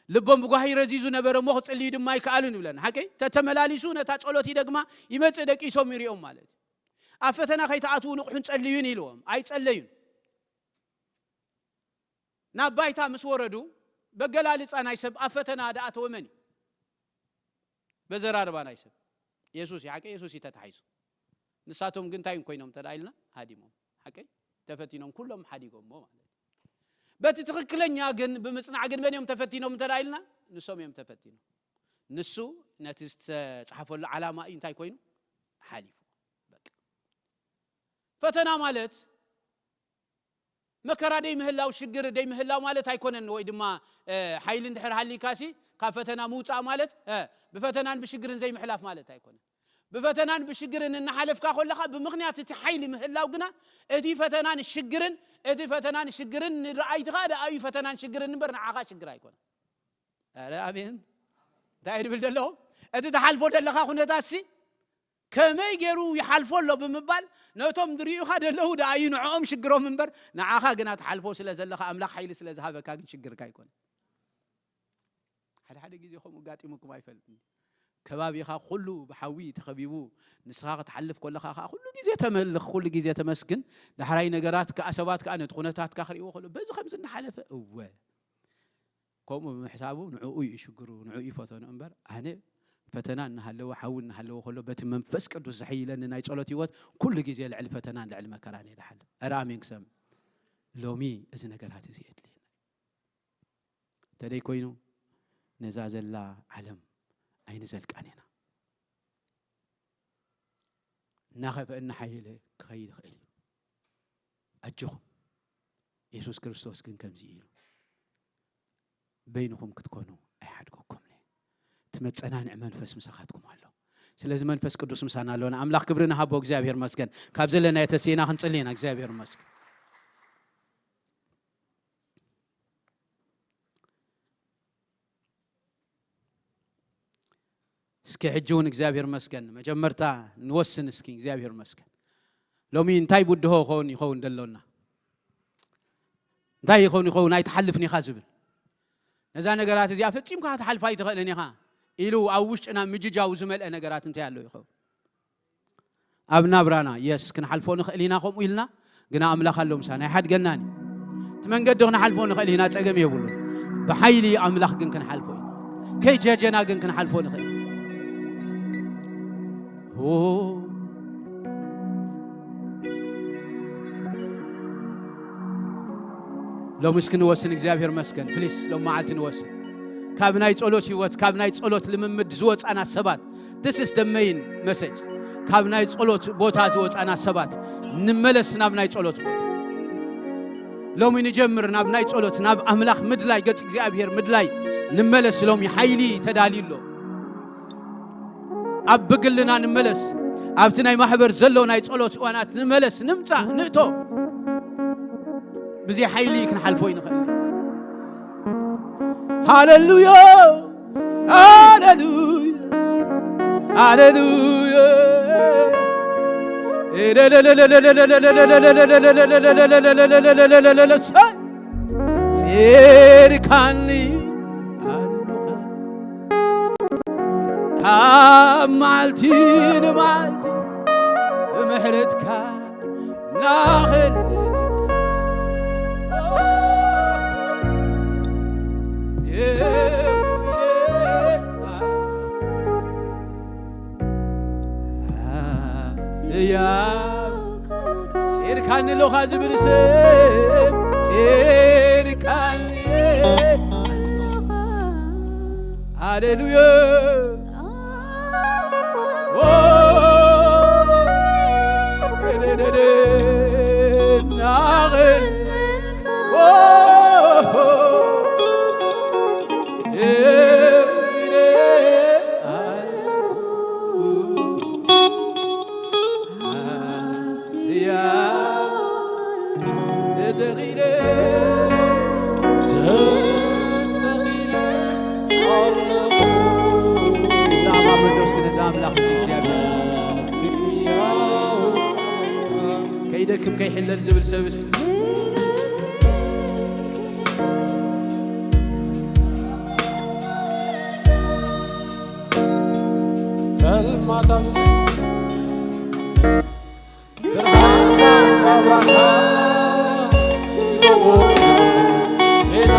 ልቦም ብጓሂ ረዚዙ ነበረ እሞ ክጽልዩ ድማ ኣይከኣሉን ይብለና። ሓቀይ ተተመላሊሱ ነታ ጸሎት ይደግማ ይመጽእ ደቂሶም ይሪኦም ማለት እዩ። ኣብ ፈተና ከይትኣትዉ ንቕሑን ጸልዩን ኢልዎም ኣይጸለዩን። ናብ ባይታ ምስ ወረዱ በገላልጻ ናይ ሰብ ኣብ ፈተና ደኣተወ መን እዩ? በዘራርባ ናይ ሰብ የሱስ እዩ። ሓቀይ የሱስ እዩ ተታሒዙ። ንሳቶም ግን እንታይ ኮይኖም እንተ ደኣ ኢልና ሃዲሞም። ሓቀይ ተፈቲኖም ኩሎም ሓዲጎሞ ማለት እዩ። በቲ ትኽክለኛ ግን ብምጽናዕ ግን መን እዮም ተፈቲኖም እንተ ደኣ ኢልና ንሶም እዮም ተፈቲኖም። ንሱ ነቲ ዝተጻሕፈሉ ዓላማ እዩ እንታይ ኮይኑ ሓሊፉ። በቃ ፈተና ማለት መከራ ደይ ምህላው ሽግር ደይ ምህላው ማለት ኣይኮነን። ወይ ድማ ሓይሊ እንድሕር ሃሊካሲ ካብ ፈተና ምውፃእ ማለት ብፈተናን ብሽግርን ዘይምሕላፍ ማለት ኣይኮነን። ብፈተናን ብሽግርን እናሓለፍካ ከለኻ ብምኽንያት እቲ ሓይሊ ምህላው ግና እቲ ፈተናን ሽግርን እቲ ፈተናን ሽግርን ንረኣይትኻ ደኣዩ ፈተናን ሽግርን እምበር ንዓኻ ሽግር ኣይኮነን። ኣረ ኣሜን። እንታይ ድብል ዘለኹም? እቲ ትሓልፎ ዘለኻ ኩነታትሲ ከመይ ገይሩ ይሓልፎ ኣሎ ብምባል ነቶም ዝሪኡኻ ዘለዉ ደኣዩ ንዕኦም ሽግሮም እምበር ንዓኻ ግና ትሓልፎ ስለ ዘለኻ ኣምላኽ ሓይሊ ስለ ዝሃበካ ግን ሽግርካ ኣይኮነ። ሓደ ሓደ ግዜ ከምኡ ኣጋጢሙኩም ኣይፈልጥን። ከባቢኻ ኩሉ ብሓዊ ተኸቢቡ ንስኻ ክትሓልፍ ከለኻ ከዓ ኩሉ ግዜ ተመልኽ፣ ኩሉ ግዜ ተመስግን። ዳሕራይ ነገራት ከዓ ሰባት ከዓ ነቲ ኩነታትካ ክርእይዎ ከሎ በዚ ከምዚ እናሓለፈ እወ ከምኡ ብምሕሳቡ ንዕኡ እዩ ሽግሩ፣ ንዕኡ እዩ ፈተኑ እምበር ኣነ ፈተና እናሃለወ ሓዊ እናሃለወ ከሎ በቲ መንፈስ ቅዱስ ዘሐይለኒ ናይ ጸሎት ህይወት ኩሉ ግዜ ልዕሊ ፈተናን ልዕሊ መከራን እየ ዝሓልፍ። ኧረ ኣሜን ክሰም ሎሚ እዚ ነገራት እዚ የድልየና። እንተደይ ኮይኑ ነዛ ዘላ ዓለም ኣይንዘልቃን ኢና። እናኸፍአ እናሓየለ ክኸይድ ይኽእል እዩ። ኣጆኹም። የሱስ ክርስቶስ ግን ከምዚ ኢሉ በይንኹም ክትኮኑ ኣይሓድገኩምን እየ። እቲ መጸናንዒ መንፈስ ምሳኻትኩም ኣሎ። ስለዚ መንፈስ ቅዱስ ምሳና ኣሎ። ንኣምላኽ ክብሪ ንሃቦ። እግዚኣብሔር መስገን። ካብ ዘለናዮ ተሲእና ክንጽሊ ኢና። እግዚኣብሔር መስገን። እስኪ ሕጂ እውን እግዚኣብሔር መስገን መጀመርታ ንወስን እስኪ እግዚኣብሔር መስገን ሎሚ እንታይ ብድሆ ኾን ይኸውን ደሎና እንታይ ይኸውን ይኸውን ኣይትሓልፍን ኢኻ ዝብል ነዛ ነገራት እዚኣ ፈጺምካ ክትሓልፋ ኣይትኽእልን ኢኻ ኢሉ ኣብ ውሽጥና ምጅጃው ዝመልአ ነገራት እንታይ ኣሎ ይኸውን ኣብ ናብራና የስ ክንሓልፎ ንኽእል ኢና ከምኡ ኢልና ግና ኣምላኽ ኣሎ ምሳና ኣይሓድገናን እዩ እቲ መንገዲ ክንሓልፎ ንኽእል ኢና ጸገም የብሉን ብሓይሊ ኣምላኽ ግን ክንሓልፎ ኢና ከይጀጀና ግን ክንሓልፎ ንኽእል ሎምስ ክንወስን እግዚኣብሔር መስገን ፕሊስ ሎም መዓልቲ ንወስን ካብ ናይ ጸሎት ህይወት ካብ ናይ ጸሎት ልምምድ ዝወፃና ሰባት this is the main message ካብ ናይ ጸሎት ቦታ ዝወፃና ሰባት ንመለስ ናብ ናይ ጸሎት ቦታ ሎሚ ንጀምር ናብ ናይ ጸሎት ናብ ኣምላኽ ምድላይ ገጽ እግዚኣብሔር ምድላይ ንመለስ ሎሚ ሓይሊ ተዳልዩ ኣሎ ኣብ ብግልና ንመለስ ኣብቲ ናይ ማሕበር ዘሎ ናይ ጸሎት እዋናት ንመለስ ንምጻእ ንእቶ ብዘይ ሓይሊ ክንሓልፎ ይንኽእል ሃሌሉያ ሃሌሉያ ሃሌሉያ ጼርካኒ ኣለኻ ካብ መዓልቲ ንመዓልቲ ብምሕረትካ ናኸል ጼርካኒ ኣለኻ ዝብል ሰብ ጼርካኒ ኣለኻ ሃሌሉያ ኣምላኽ እዚ እግዚኣብሔር ይመስገን። ከይደክም ከይሕለል ዝብል ሰብ እስኪ ጸልማት ኣብዚ ብርሃንካ ካብራኻ ሜዳ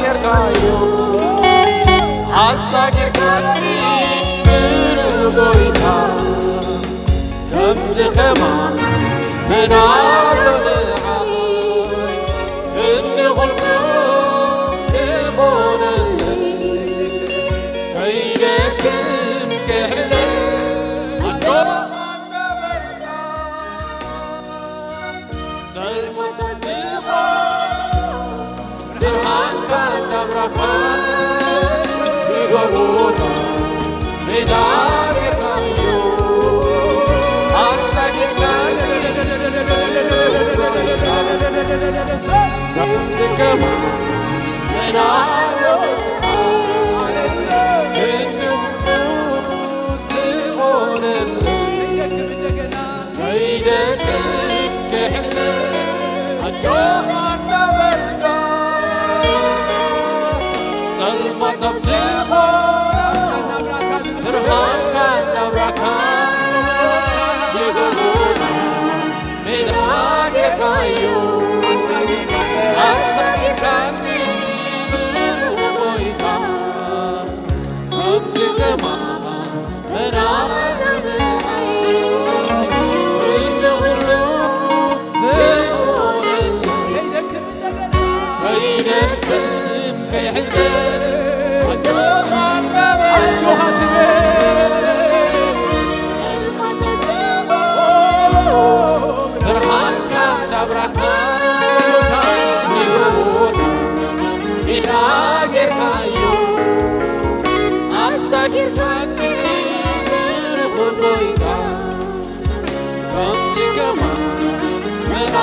ጌርካዮ ኣሳጊርካኒ ብሩህ ጎይታ። ከምዚ ከማን መን ኣሎ ንዓይ ክንዲ ኹሉ ዝኾነለይ ከይደክም ክሕለል ኣጆኻ እንዳበልካ ጸልማት ዝኾን ብርሃንካ እንዳብራኻ ንጎቦታት ሜዳ ጌርካዮ ኣሳጊርካኒ ከምዚ ከማን መን ኣሎ ክንዲ ዝኾነለይ ከይደክም ክሕለል ኣጆኻ እንዳበልካ ጸልማት ኣብ ዝኾን ብርሃንካ እንዳብራኻ ይበሉና ሜዳ ጌርካዮ ኣሳጊርካኒ ብሩህ ጎይታ። ከምዚ ከማን መን ኣሎ ንዓይ ክንዲ ኹሉ ዝኾነለይ ከይደክም ከይሕለል ኣጆኻ እንዳበልካ ኣጆኻ ትብል ጸልማት ኣብ ዝኾን ብርሃንካ እንዳብራኻ ንጎቦታት ሜዳ ጌርካዮ ኣሳጊርካኒ ብሩህ ጎይታ። ከምዚ ከማን መን